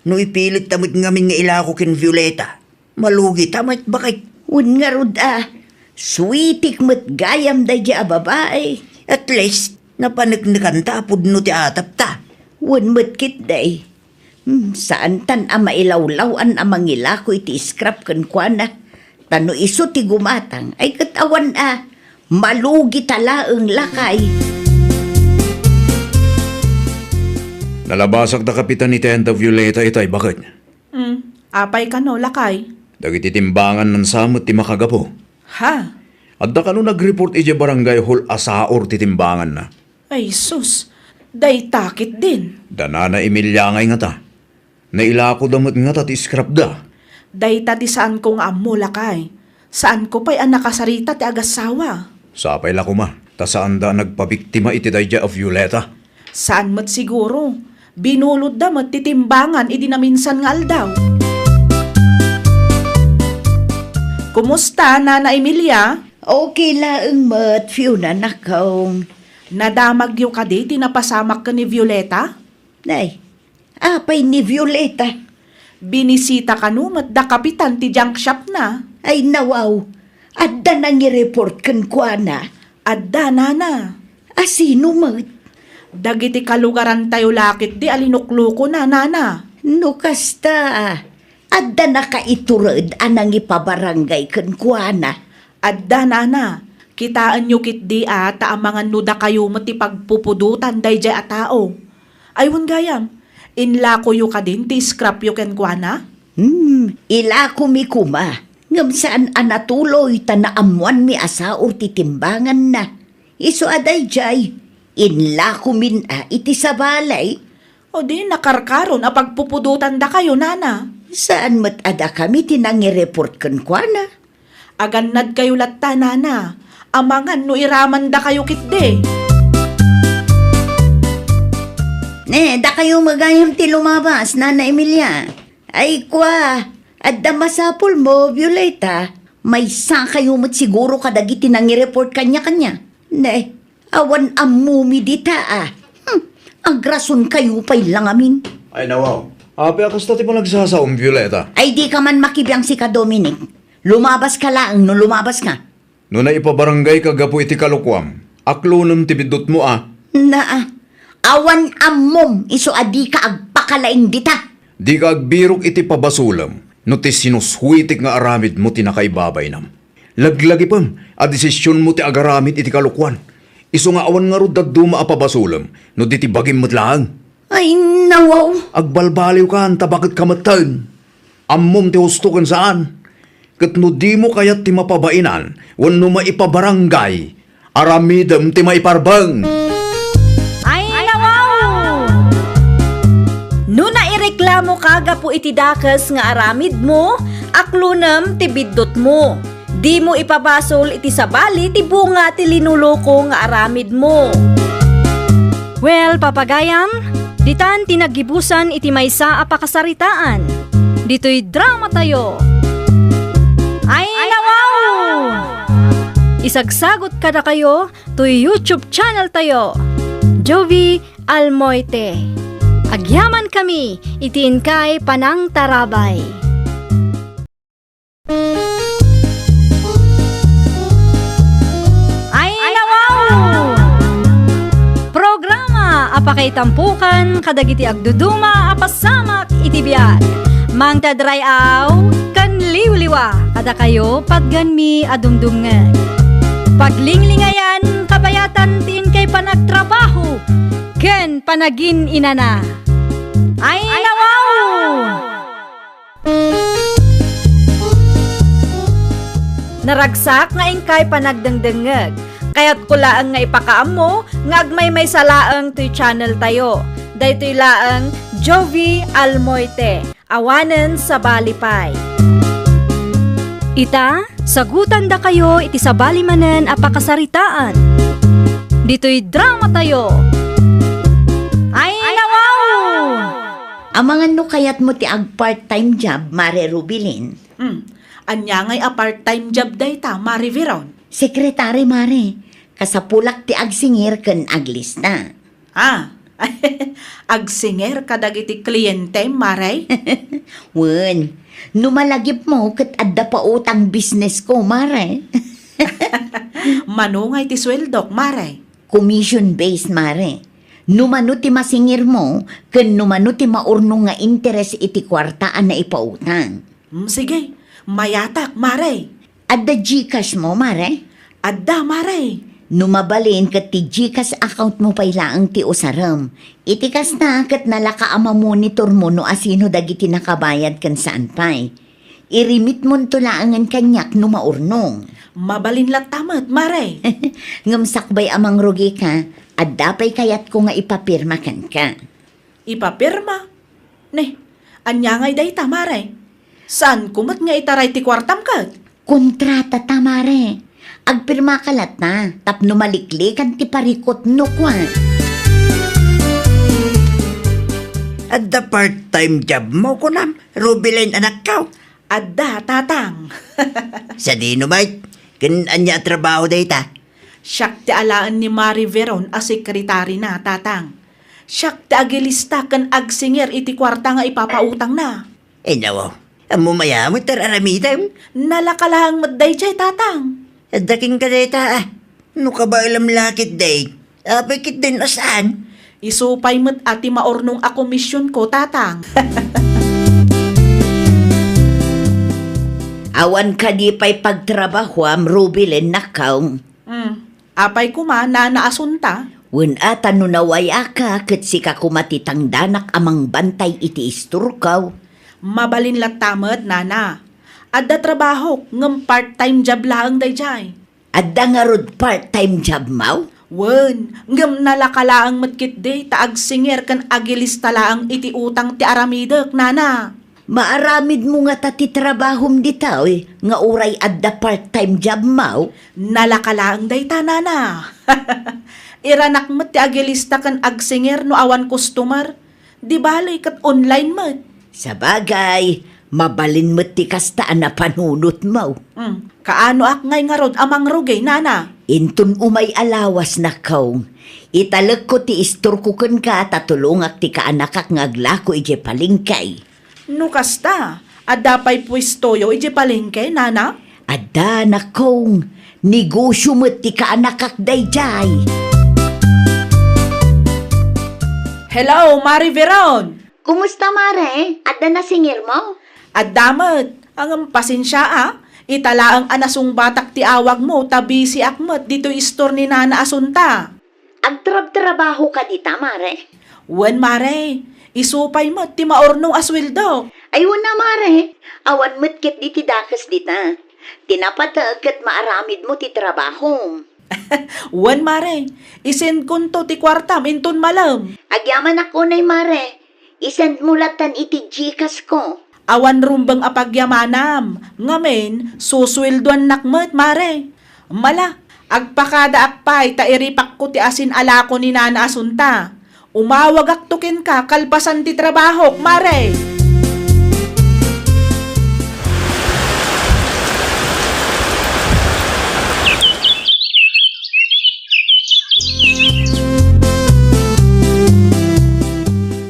No ipilitta met ngamin nga ilako ken Violeta, malugita met, baket. Wen ngarud a, suitik met gayam daydiay a babai. At least, napaneknekanta a pudno ti atapta. Wen met ketdi. Hmm, saantan a mailawlaw-an a mangilako iti scrap kenkuana. Ta no isu ti gumatang, ay ket awan a, malugita laeng, lakay. Nalabasak da Kapitan iti Enta Violeta itay, baket. Hmm, apay kano, lakay? Dagiti timbangan nansa met ti makagapu. Ha? Adda kano nagreport idiay barangay hall a saor ti timbanganna. Ay sus, dayta ketdin. Da Nana Emilia ngay ngata. Nailakoda met ngata ti scrapda. Dayta ti saanko nga ammo, lakay. Saanko pay a nakasarita ti agassawa. Sapay la koma, ta saanda a nagpabiktima iti daydiay a Violeta. Saan met siguro. Binulodda met ti timbangan idi naminsan nga aldaw. Kumusta, Nana Emilia? Okay laeng met, Fiona, nakong. Nadamagyo kadi ti napasamak ken ni Violeta? Nay, apay ni Violeta? Binisita kano met da Kapitan ti junk shopna. Ay, nawaw. Adda nangireport kenkuana. Adda, nana. A sino met? Dagiti kalugarantayo la ketdi a linuklukona, nana. No kasta, adda nakaitured a nangipabarangay kenkuana? Adda, nana. Kitaenyo ketdi a ta amangan no dakayo met ti pagpupudotan daydiay a tao. Ay, wen gayam, inlakoyo kadin ti scrapyo kenkuana? Hmm, ilakomi koma. Ngem saan a natuloy ta naammoanmi a saor ti timbanganna. Isu a daydiay, inlakomin a iti sabali. O di nakarkaron a pagpupudotandakayo, nana. Saan met a dakami ti nangireport kenkuana? Agannadkayo latta, nana. Amangan no iramandakayo ketdi. Ne, dakayo met gayam ti lumabas, Nana Emilia. Ay, kua, adda masapulmo, Violeta. Maysakayo met siguro kadagiti nangireport kaniakania. Ne, awan ammomi dita, a. Hmm, agrasonkayo pay la ngamin. Ay, nawaw. Apay a kasta ti panagsasaom, Violeta? Ay, dika man makibiang sika, Dominic. Lumabaska laeng no lumabaska. No naipabaranggayka gapu iti kalokuam, aklonem ti biddutmo, a. Naa, awan ammom isu a dika agpakalaing dita. Dika agbirok iti pabasolem no ti sinuswetek nga aramidmo ti nakaibabainam. Laglagipem a desisionmo ti agaramid iti kalokuan. Isu nga awan ngarud dadduma a pabasolem no di ti bagim met laeng. Ay, nawaw. Agbalbaliwkan ta baket ka metten. Ammom ti husto ken saan. Ket no dimo kayat ti mapabainan wenno maipabarangay, aramidem ti maiparbeng. Ay, nawaw! No naireklamoka gapu iti dakes nga aramidmo, aklonem ti biddutmo. Dimo ipabasol iti sabali ti bunga ti linuloko nga aramidmo. Well, papagayam, ditan ti naggibusan iti maysa a pakasaritaan. Ditoy dramatayo. Ay, nawaw! Isagsagot kadakayo toy YouTube channel tayo, Jovie Almoite. Agyamankami iti inkay panangtarabay. Ay, nawaw! Programa a pakaitampukan kadagiti agduduma a pasamak iti biag. Mangted ray-aw ken liwliwa kadakayo patgenmi a dumdumngeg. Paglinglingayan kabayatan ti inkay panagtrabaho ken panagin-inana. Ay, nawaw! Naragsak nga inkay panagdengdengngeg. Kayatko laeng nga ipakaammo nga agmaymaysa laeng toy channel tayo. Daytoy laeng Jovie Almoite, awanen sabali pay. Ita, sagutandakayo iti sabali manen a pakasaritaan. Ditoy dramatayo. Ay, nawaw! Amangan no kayatmo ti ag-part-time job, Mare Rubilin? Hmm. Ania ngay a part-time job dayta, Mare Veron? Sekretari, Mare. Kasapulak ti agsingir ken aglista. Ah, agsingir kadagiti kliente, Mare? Wen, no malagipmo ket adda pautang business ko, Mare. Mano ngay ti sueldok, Mare? Commission based, Mare. No mano ti masingirmo, ken no mano ti maurnong nga interes iti kuarta a naipautang. Mm, sige, mayatak, Mare. Adda GCash mo, Mare? Adda, Mare. No mabalin, ket ti GCash account mo pay laeng ti usarem. Iti kasta, ket nalaka a mamonitor mo no asino dagiti nakabayad ken saan pay. Iremitmonto laengen kaniak no maurnong. Mabalin latta met, Mare. Ngem sakbay a mangrugika, adda pay kayatko nga ipapirma kenka. Ipapirma? Ne, ania ngay dayta, Mare? Saanko met nga itaray ti kuartam ket? Kontratata, Mare. Agpirmaka latta tapno maliklikan ti parikutno kua. Adda part-time job mo, kunam, Rubilin, anakko? Adda, Tatang. Sadino met? Ken ania a trabaho dayta? Siak ti alaen ni Mare Veron a sekretarina, Tatang. Siak ti agilista ken agsingir iti kuarta nga ipapautangna. Ay, nawaw. Ammom aya met ti ar-aramidem? Nalaka laeng met daydiay, Tatang. Adda kenka dayta, a. No kabaelam la ketdi, apay ketdin a saan? Isu pay met a ti maurnong a komisionko, Tatang. Awan kadi pay pagtrabahoam, Rubilin, nakkaw? Hmm. Apay koma, Nana Asunta? Wen a, ta no naway-aka, ket sika koma ti tangdanak a mangbantay iti istorko. Mabalin latta met, Nana. Adda trabahok, ngem part-time job laeng daydiay. Adda ngarud part-time job maw? Wen, ngem nalaka laeng met ketdi ta agsingir ken agilista laeng iti utang ti aramidek, Nana. Maaramidmo ngata ti trabahom ditoy nga uray adda part-time job maw? Nalaka laeng dayta, Nana. Iranak met ti agilista ken agsingir no awan customer. Di bale, ket online met. Sabagay, mabalin met ti kasta a napanunotmo. Hmm, kaanoak ngay ngarud a mangrugi, Nana? Inton umay a lawas, nakkaw, italekko ti istorko kenka ta tulongak ti kaanakak nga aglako idiay palengke. No kasta, adda pay puestoyo idiay palengke, Nana? Adda, nakkaw. Negosio met ti kaanakak daydiay. Hello, Mare Veron! Kumusta, Mare? Adda nasingirmo? Adda met. Ngem pasensia, a. Ita laeng a nasungbatak ti awagmo ta busyak met ditoy istor ni Nana Asunta. Agtrabtrabahoka dita, Mare? Wen, Mare. Isu pay met ti maurnong a sueldo. Ay, wen a, Mare. Awan met ketdi ti dakes dita. Ti napateg ket maaramidmo ti trabahom. Wen, Mare. Isendkonto ti kuartam inton malem. Agyamanak unay, Mare. Isendmo lattan iti GCash ko. Awan rumbeng a pagyamanam, ngamin, susueldoannak met, Mare. Mala, Agpakadaak pay ta iripakko ti asin a lako ni Nana Asunta. Umawagakto kenka kalpasan ti trabahok, Mare.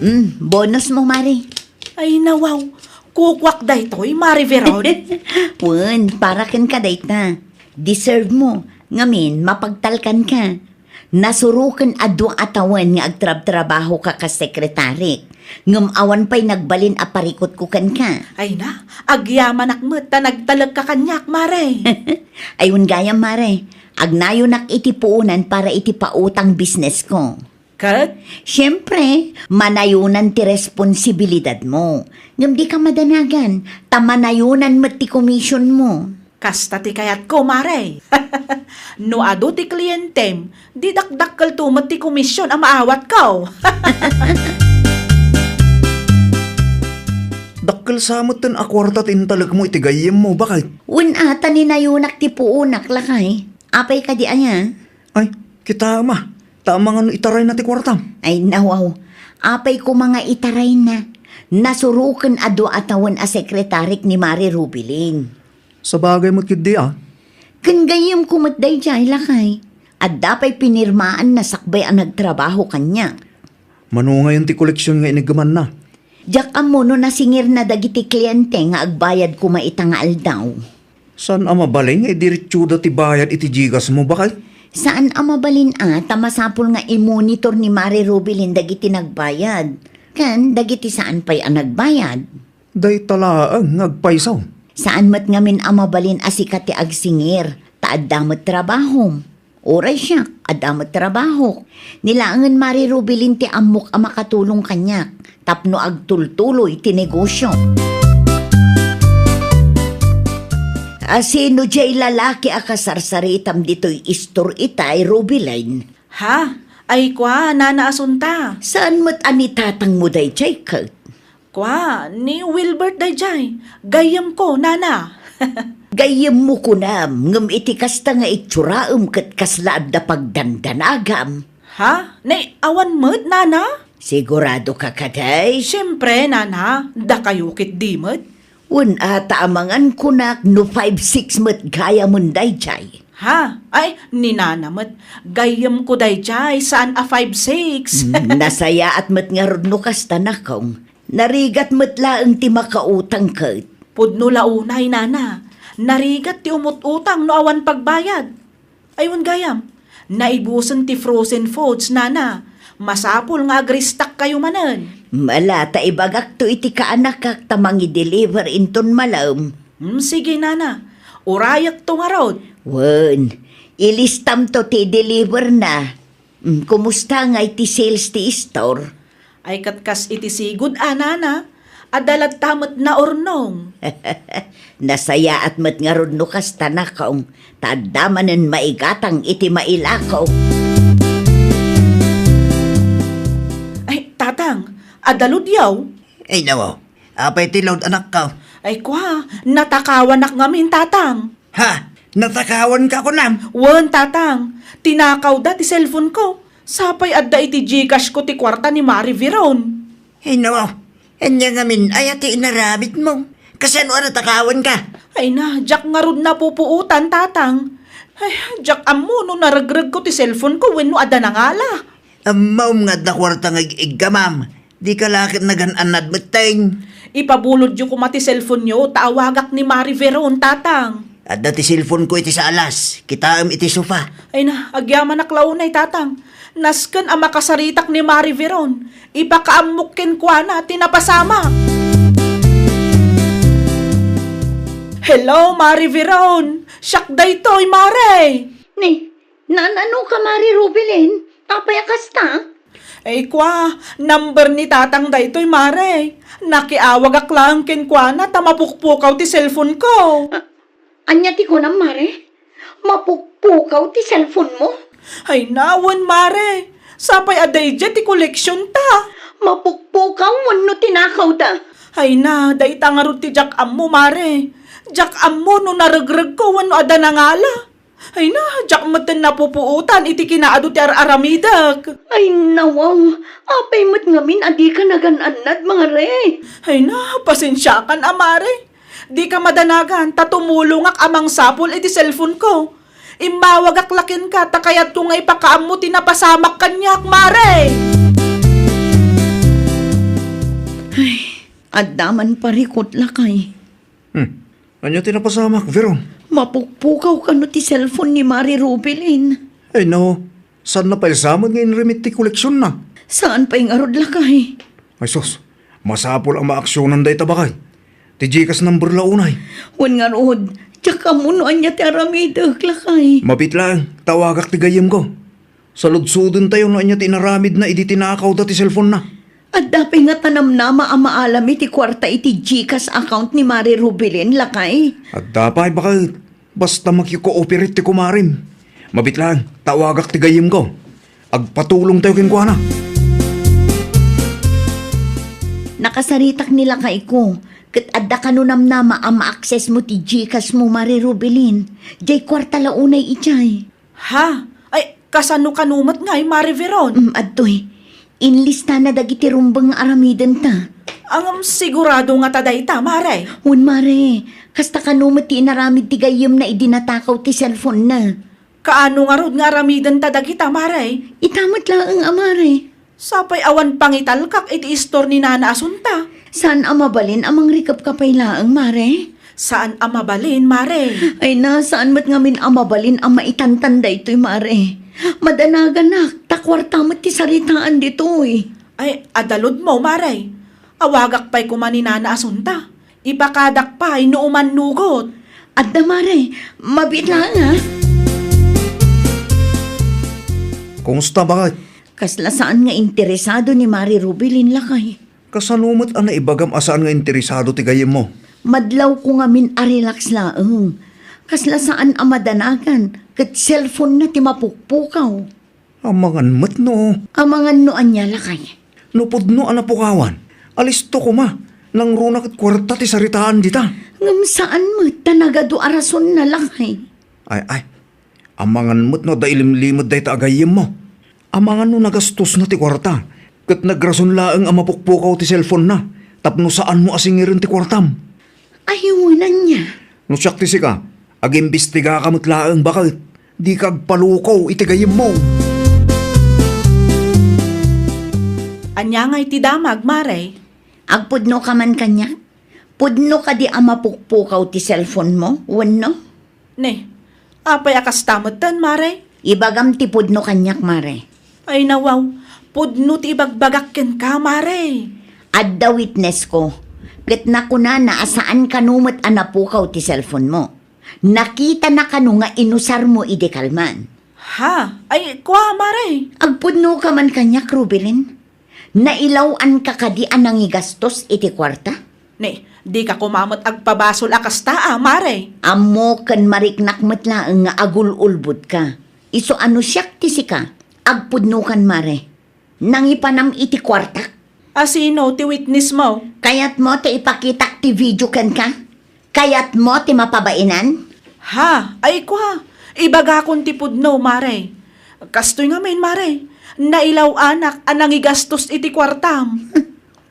Mm, bonus mo, Mare. Ay, nawaw. Kukuak daytoy, Mare Veron. Wen, para kenka dayta. Deserve mo. Ngamin, mapagtalkan ka. Nasuroken a dua a tawen nga agtrabtrabaho ka kas sekretarik. Ngem awan pay nagbalin a parikutko kenka. Ay na, agyamanak met ta nagtalek ka kaniak, Mare. Ay, wen gayam, Mare. Agnayonak iti puonan para iti pautang business ko. Ket? Siempre, manayonan ti responsibilidad mo. Ngem di ka madanagan, ta manayonan met ti commission mo. Kasta ti kayatko, Mare. No adu ti klientem, di dakdakkelto met ti commission a maawatko. Dakkel sa metten a kuarta ti intalekmo iti gayyemmo, baket? Wen a, ta ninayonak ti puonak, lakay. Apay kadi aya? Ay, kitaem a, ta amangan no itarayna ti kuartam. Ay, nawaw. Apay koma nga itarayna? Nasuroken a dua a tawen a sekretarik ni Mare Rubilin. Sabagay met ketdi a. Ken gayyemko met daydiay, lakay. Adda pay pinirmaanna sakbay a nagtrabaho kaniak. Mano ngayon ti koleksion nga iniggemanna? Diak ammo no nasingirna dagiti kliente nga agbayad koma ita nga aldaw. Saan a mabalin nga idiretsoda ti bayad iti GCash mo, baket? Saan a mabalin a, ta masapul nga imonitor ni Mare Rubilin dagiti nagbayad. Ken dagiti saan pay a nagbayad. Dayta laeng nga agpayso. Saan met ngamin a mabalin a sika ti agsingir, ta adda met trabahom. Uray siak, adda met trabahok. Ni laengen Mare Rubilin ti ammok a makatulong kaniak tapno agtultuloy ti negosio. A, sino diay lalaki a kasarsaritam ditoy istor itay, Rubilin? Ha? Ay kua, Nana Asunta. Saan met a ni tatangmo daydiay ket? Kua, ni Wilbert daydiay. Gayyemko, Nana. Gayyemmo kunam, ngem iti kasta nga itsoraem ket kasla adda pagdandanagam. Ha? Nay, awan met, Nana? Sigurado ka kadi? Siempre, Nana. Dakayo ketdi met. Wen a, ta amangan kunak no five six met gayamen daydiay. Ha? Ay, ni Nana met. Gayyemko daydiay, saan a five six. Mm, nasayaat met ngarud no kasta, nakong. Narigat met laeng ti makautang ket. Pudno la unay, Nana. Narigat ti umut-utang no awan pagbayad. Ay, wen gayam, naibusen ti frozen foods, Nana. Masapul nga agristakkayo manen. Mala ta ibagakto iti kaanakak ta mangi-deliver inton malem. Hmm, sige, Nana. Urayekto ngarud. Wen, ilistamto ti deliver na. Hmm, kumusta ngay ti sales ti store? Ay, ket kas iti sigud a, Nana, adda latta met naurnong. Nasayaat met ngarud no kasta, nakong, ta adda manen maigatang iti mailako. Ay, Tatang, adda load yaw? Ay, nawaw. Apay ti load, anakko? Ay, kua, natakawanak ngamin, Tatang. Ha? Natakawanka kunam? Wen, Tatang. Tinakawda ti cellphone ko. Sapay adda iti GCash ko ti kuarta ni Mari Veron. Ay, nawaw. Ania ngamin aya ti inaramidmo? Kasano a natakawanka? Ay na, diak ngarud napupuotan, Tatang. Ay, diak ammo no naregregko ti cellphone ko wenno adda nangala. Ammom nga adda kuarta nga ig-iggamam. Dika la ket nagan-annad metten. Ipabulodyo koma ti cellphone-yo ta awagak ni Mari Veron, Tatang. Adda ti cellphone ko iti saalas. Kitaem iti sofa. Ay na, agyamanak la unay, Tatang. Nasken a makasaritak ni Mari Veron. Ipakaammok kenkuana ti napasamak. Hello, Mari Veron! Siak daytoy, Mare! Ni, naan-ano ka, Mari Rubilin? Apay a kasta? Ay, kua, number ni Tatang daytoy, Mare. Nakiawagak laeng kenkuana ta mapukpukaw ti cellphone ko. Ah, Ania ti kunam, Mare? Mapukpukaw ti cellphone mo? Ay, nawen, Mare. Sapay a daydiay ti koleksionta. Mapukpukaw wenno tinakawda? Ay na, dayta ngarud ti diak ammo, Mare. Diak ammo no naregregko wenno adda nangala. Ay na, diak metten napupuotan iti kinaadu ti ar-aramidek. Ay, nawaw. Apay met ngamin a dika nagan-annad, Mare? Ay na, pasensiakan a, Mare. Dika madanagan ta tumulongak a mangsapul iti cellphone ko. Immawagak la kenka ta kayatko nga ipakaammo ti napasamak kaniak, Mare. Ay, adda man parikut, lakay. Hmm. Ania ti napasamak, Veron? Mapukpukaw kano ti cellphone ni Mare Rubilin. Ay, no. Saanna pay sa met nga inrimit ti koleksionna? Saan pay ngarud, lakay? Ay, sus. Masapul a maaksionan dayta, bakay. Ti Gcash number la unay. Wen ngarud, diak ammo no ania ti aramidek, lakay. Mabiit laeng, tawagak ti gayyemko. Saludsodentayo no ania ti inaramidna idi tinakawda ti cellphone-na. Adda pay ngata namnama a maalam iti kuarta iti Gcash account ni Mare Rubilin, lakay? Adda pay, baket. Basta makikooperate ti kumarem. Mabiit laeng, tawagak ti gayyemko. Agpatulongtayo kenkuana. Nakasaritak ni lakayko, ket adda kano namnama a ma-access mo ti Gcash mo, Mare Rubilin. Diay kuarta la unay idiay. Ha? Ay, kasano kano met ngay, Mare Veron? Mm, adtoy. Inlistana dagiti rumbeng nga aramidenta. Ngem sigurado ngata dayta, Mare? Wen, Mare. Kasta kano met ti inaramid ti gayyemna idi natakaw ti cellphone-na. Kaano ngarud nga aramidenta dagita, Mare? Ita met laeng a, Mare. Sapay awan pangitalkak iti istor ni Nana Asunta. Saan a mabalin a mangrikepka pay laeng, Mare? Saan a mabalin, Mare. Ay na, saan met ngamin a mabalin a maitantan daytoy, Mare. Madanaganak, ta kuarta met ti saritaan ditoy. Ay, adaludmo, Mare. Awagak pay koma ni Nana Asunta. Ipakadak pay no umannugot. Adda, Mare. Mabiit laeng, ha? Kumusta, baket? Kasla saan nga interesado ni Mare Rubilin, lakay. Kasano met a naibagam a saan nga interesado ti gayyemmo? Madlawko ngamin a relax laeng. Kasla saan a madanagan, ket cellphone-na ti mapukpukaw. Amangan met no. Amangan no ania, lakay? No pudno a napukawan, alisto koma. Nangruna ket kuarta ti saritaan dita. Ngem saan met ta nagadu a rasonna, lakay. Ay, ay. Amangan met no adda ilimlimed dayta a gayyemmo. Amangan no nagastosna ti kuarta, ket nagrason laeng a mapukpukaw ti cellphone-na tapno saanmo a singiren ti kuartam. Ay, wen ania? No siak ti sika, agimbistigaka met laeng, baket. Dika agpalukaw iti gayyemmo. Ania ngay ti damag, Mare? Agpudnoka man kaniak? Pudno kadi a mapukpukaw ti cellphone-mo, wenno? Ne, apay a kasta metten, Mare? Ibagam ti pudno kaniak, Mare. Ay, nawaw, pudno ti ibagbagak kenka, Mare. Adda witness-ko, ket nakunana a saan kano met a napukaw ti cellphone-mo. Nakitana kano nga inusarmo idi kalman. Ha? Ay, kua, Mare. Agpudnoka man kaniak, Rubilin? Nailaw-anka kadi a nangigastos iti kuarta? Ne, dika koma met agpabasol a kasta a, Mare. Ammo ken mariknak met laeng nga agul-ulbodka. Isu a no siak ti sika, agpudnokan, Mare. Nangipanam iti kuartak? A sino ti witness-mo? Kayatmo ti ipakitak ti video kenka? Kayatmo ti mapabainan? Ha? Ay, kua. Ibagakon ti pudno, Mare. Kastoy ngamin, Mare. Nailaw-anak a nangigastos iti kuartam.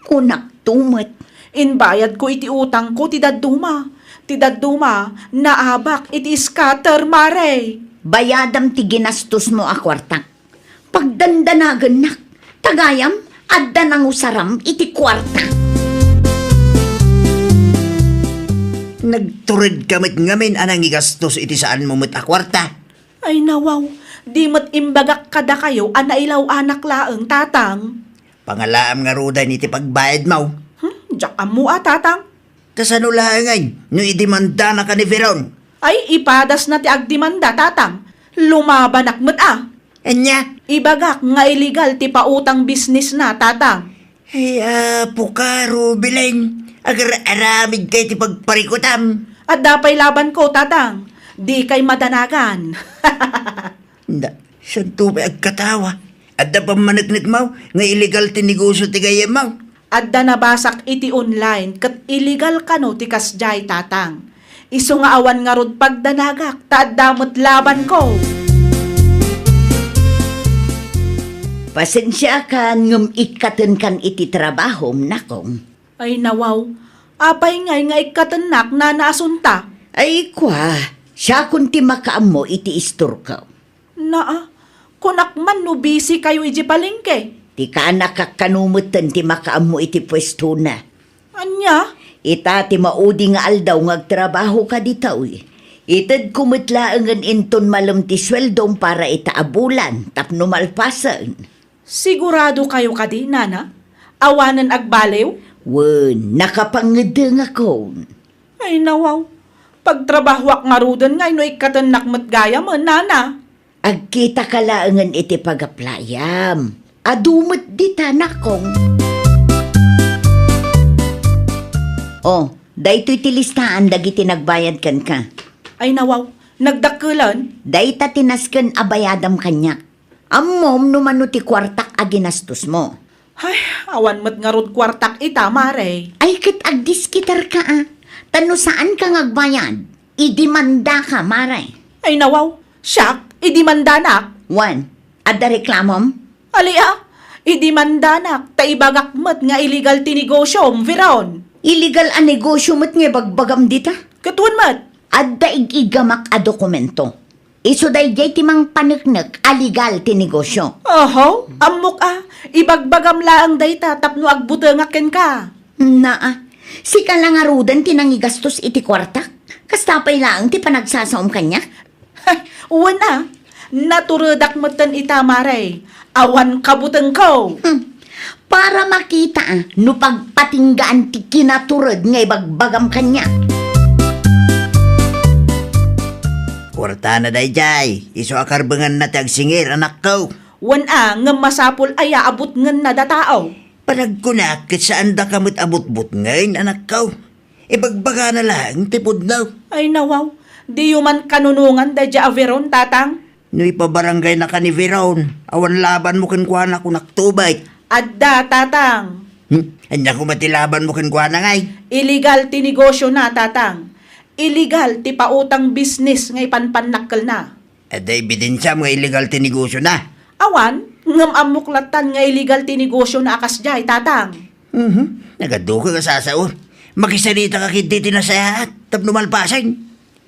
Kunak tumet. Inbayadko iti utangko ti dadduma. Ti dadduma, naabak iti scatter, Mare. Bayadam ti ginastosmo a kuartak. Pagdandanagennak, ta gayam, adda nangusaram iti kuarta. Nagturedka met ngamin a nangigastos iti saanmo met a kuarta. Ay, nawaw, di met imbagak kadakayo a nailaw-anak laeng, Tatang. Pangalaam ngaruden iti pagbayadmo. Hmm, diak ammo a, Tatang. Kasano laengen no idimandanaka ni Veron? Ay, ipadasna ti agdemanda, Tatang. Lumabanak met a. Ania? Ibagak nga illegal ti pautang business-na, Tatang. Ay, apo ka, Rubilin. Agar-aramid kay ti pagparikutam. Adda pay labanko, Tatang. Di kay madanagan. Da, santo pay agkatawa. Adda pammaneknekmo nga illegal ti negosyo ti gayyemmo? Adda nabasak iti online ket illegal kano ti kasdiay, Tatang. Isu nga awan ngarud pagdanagak, ta adda met labanko. Pasensiakan ngem ikkatenkan iti trabahom, Nakong. Ay, nawaw. Apay ngay nga ikkatennak, Nana Asunta? Ay, kua, siakon ti makaammo iti istorko. Naa, kunak man no busy kayo iti palengke. Ti kaanakak kano metten ti makaammo iti puestona. Ania? Ita ti maudi nga aldaw nga agtrabaho ka ditoy. Itedko met laengen inton malem ti sueldom para ita a bulan tapno malpasen. Sigurado kayo kadi, Nana? Awanen agbaliw? Wen, nakapangngedengakon. Ay, nawaw. Pagtrabahoak ngaruden ngay no ikkatennak met gayamen, Nana. Agkitaka laengen iti pagaplayam. Adu met dita, Nakong. Oh, daytoy ti listaan dagiti nagbayad kenka. Ay, nawaw. Nagdakkelen? Dayta ti nasken a bayadam kaniak. Ammom no mano ti kuartak a ginastosmo. Ay, awan met ngarud kuartak ita, Mare. Ay, ket agdiskitarka, a. Ta no saanka nga agbayad, idimandaka, Mare. Ay, nawaw. Siak, idimandanak? Wen, adda reklamom? Ali, a, idimandanak, ta ibagak met nga illegal ti negosiom, Veron. Illegal a negosio met nga ibagbagam dita? Ket wen met. Adda ig-igamak a dokumento. Isu daydiay ti mangpaneknek a legal ti negosio. Oho, ammok a, ibagbagam laeng dayta tapno agbutengak kenka. Naa, sika la ngaruden ti nangigastos iti kuartak? Kasta pay laeng ti panagsasaom kaniak? Wen a, naturedak metten ita, Mare. Awan kabutengko. Hmm. Para makita a no pagpatinggaan ti kinatured nga ibagbagam kaniak. Kuartana daydiay, isu a karbenganna ti agsingir, anakko. Wen a, ngem masapul aya a butngenna datao? Panagkunak ket saandaka met a butbutngen, anakko. Ibagbagana laeng ti pudno. Ay, nawaw, diyo man kanunongan daydiay a Veron, Tatang? No ipabarangaynaka ni Veron, awan labanmo kenkuana, kunak to met. Adda, Tatang. Hmm? Ania koma ti labanmo kenkuana ngay? Illegal ti negosiona, Tatang. Illegal ti pautang business nga ipanpannakkelna. Adda ebidensiam nga illegal ti negosiona? Awan, ngem ammok lattan nga illegal ti negosiona a kasdiay, Tatang. Mhm. Nagaduka nga sasao. Makisalitaka ketdi ti nasayaat tapno malpasen.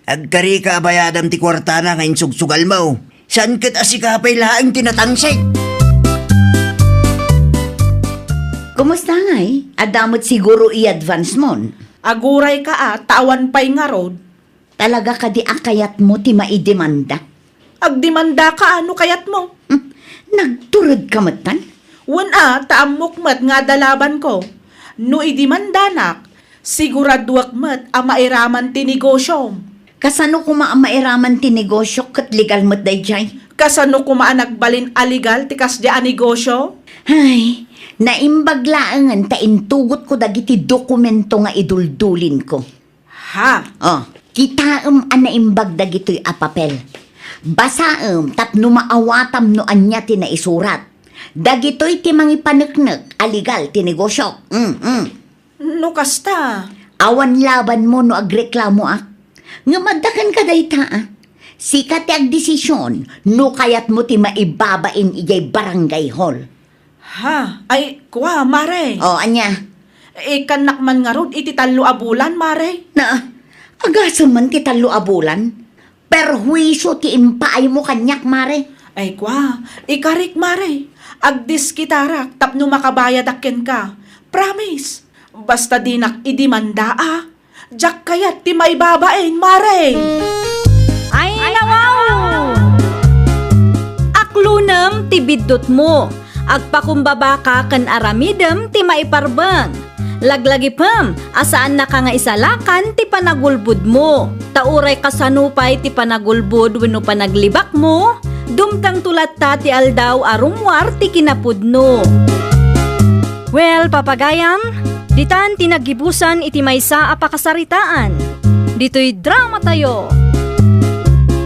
Agkarika a bayadam ti kuartana nga insugsugalmo. Saan ket a sika pay laeng ti natangsit. Kumusta ngay? Adda met siguro i-advance mon? Agurayka a, ta awan pay ngarud. Talaga kadi a kayatmo ti maidemanda? Agdemandaka a no kayatmo. Hmm, nagturedka metten? Wen a, ta ammok met nga adda labanko. No idemandanak, siguraduek met a mairaman ti negosiom. Kasano koma a mairaman ti negosiok ket legal met daydiay? Kasano koma a nagbalin a legal ti kasdiay a negosio? Ay, naimbag laengen ta intugotko dagiti dokumento nga iduldulinko. Ha? Oh, kitaem a naimbag dagitoy a papel. Basaem tapno maawatam no ania ti naisurat. Dagitoy ti mangipaneknek a legal ti negosio. Mm, mm. No kasta? Awan labanmo no agreklamoak. Ngem adda kenka dayta, a. Sika ti agdesision no kayatmo ti maibabain idiay barangay hall. Ha? Ay, kua, Mare. O, ania? Ikkannak man ngarud iti tallo a bulan, Mare. Na, agasem man ti tallo a bulan? Perhuisio ti impaaymo kaniak, Mare. Ay, kua, ikarik, Mare. Agdiskitarak tapno makabayadak kenka. Promise. Basta dinak idemanda, a. Diak kayat ti maibabain, Mare. Ay, nawaw! Aklonem ti biddutmo. Agpakumbabaka ken aramidem ti maiparbeng. Laglagipem a saannaka nga isalakan ti panagulbodmo. Ta uray kasano pay ti panagulbod wenno panaglibakmo, dumtengto latta ti aldaw a rummuar ti kinapudno. Well, papagayam, ditan ti naggibusan iti maysa a pakasaritaan. Ditoy dramatayo.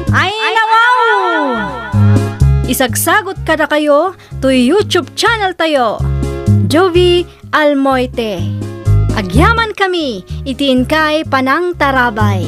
Ay, nawaw! Isagsagut kadakayo toy YouTube channel tayo, Jovie Almoite. Agyamankami iti inkay panangtarabay.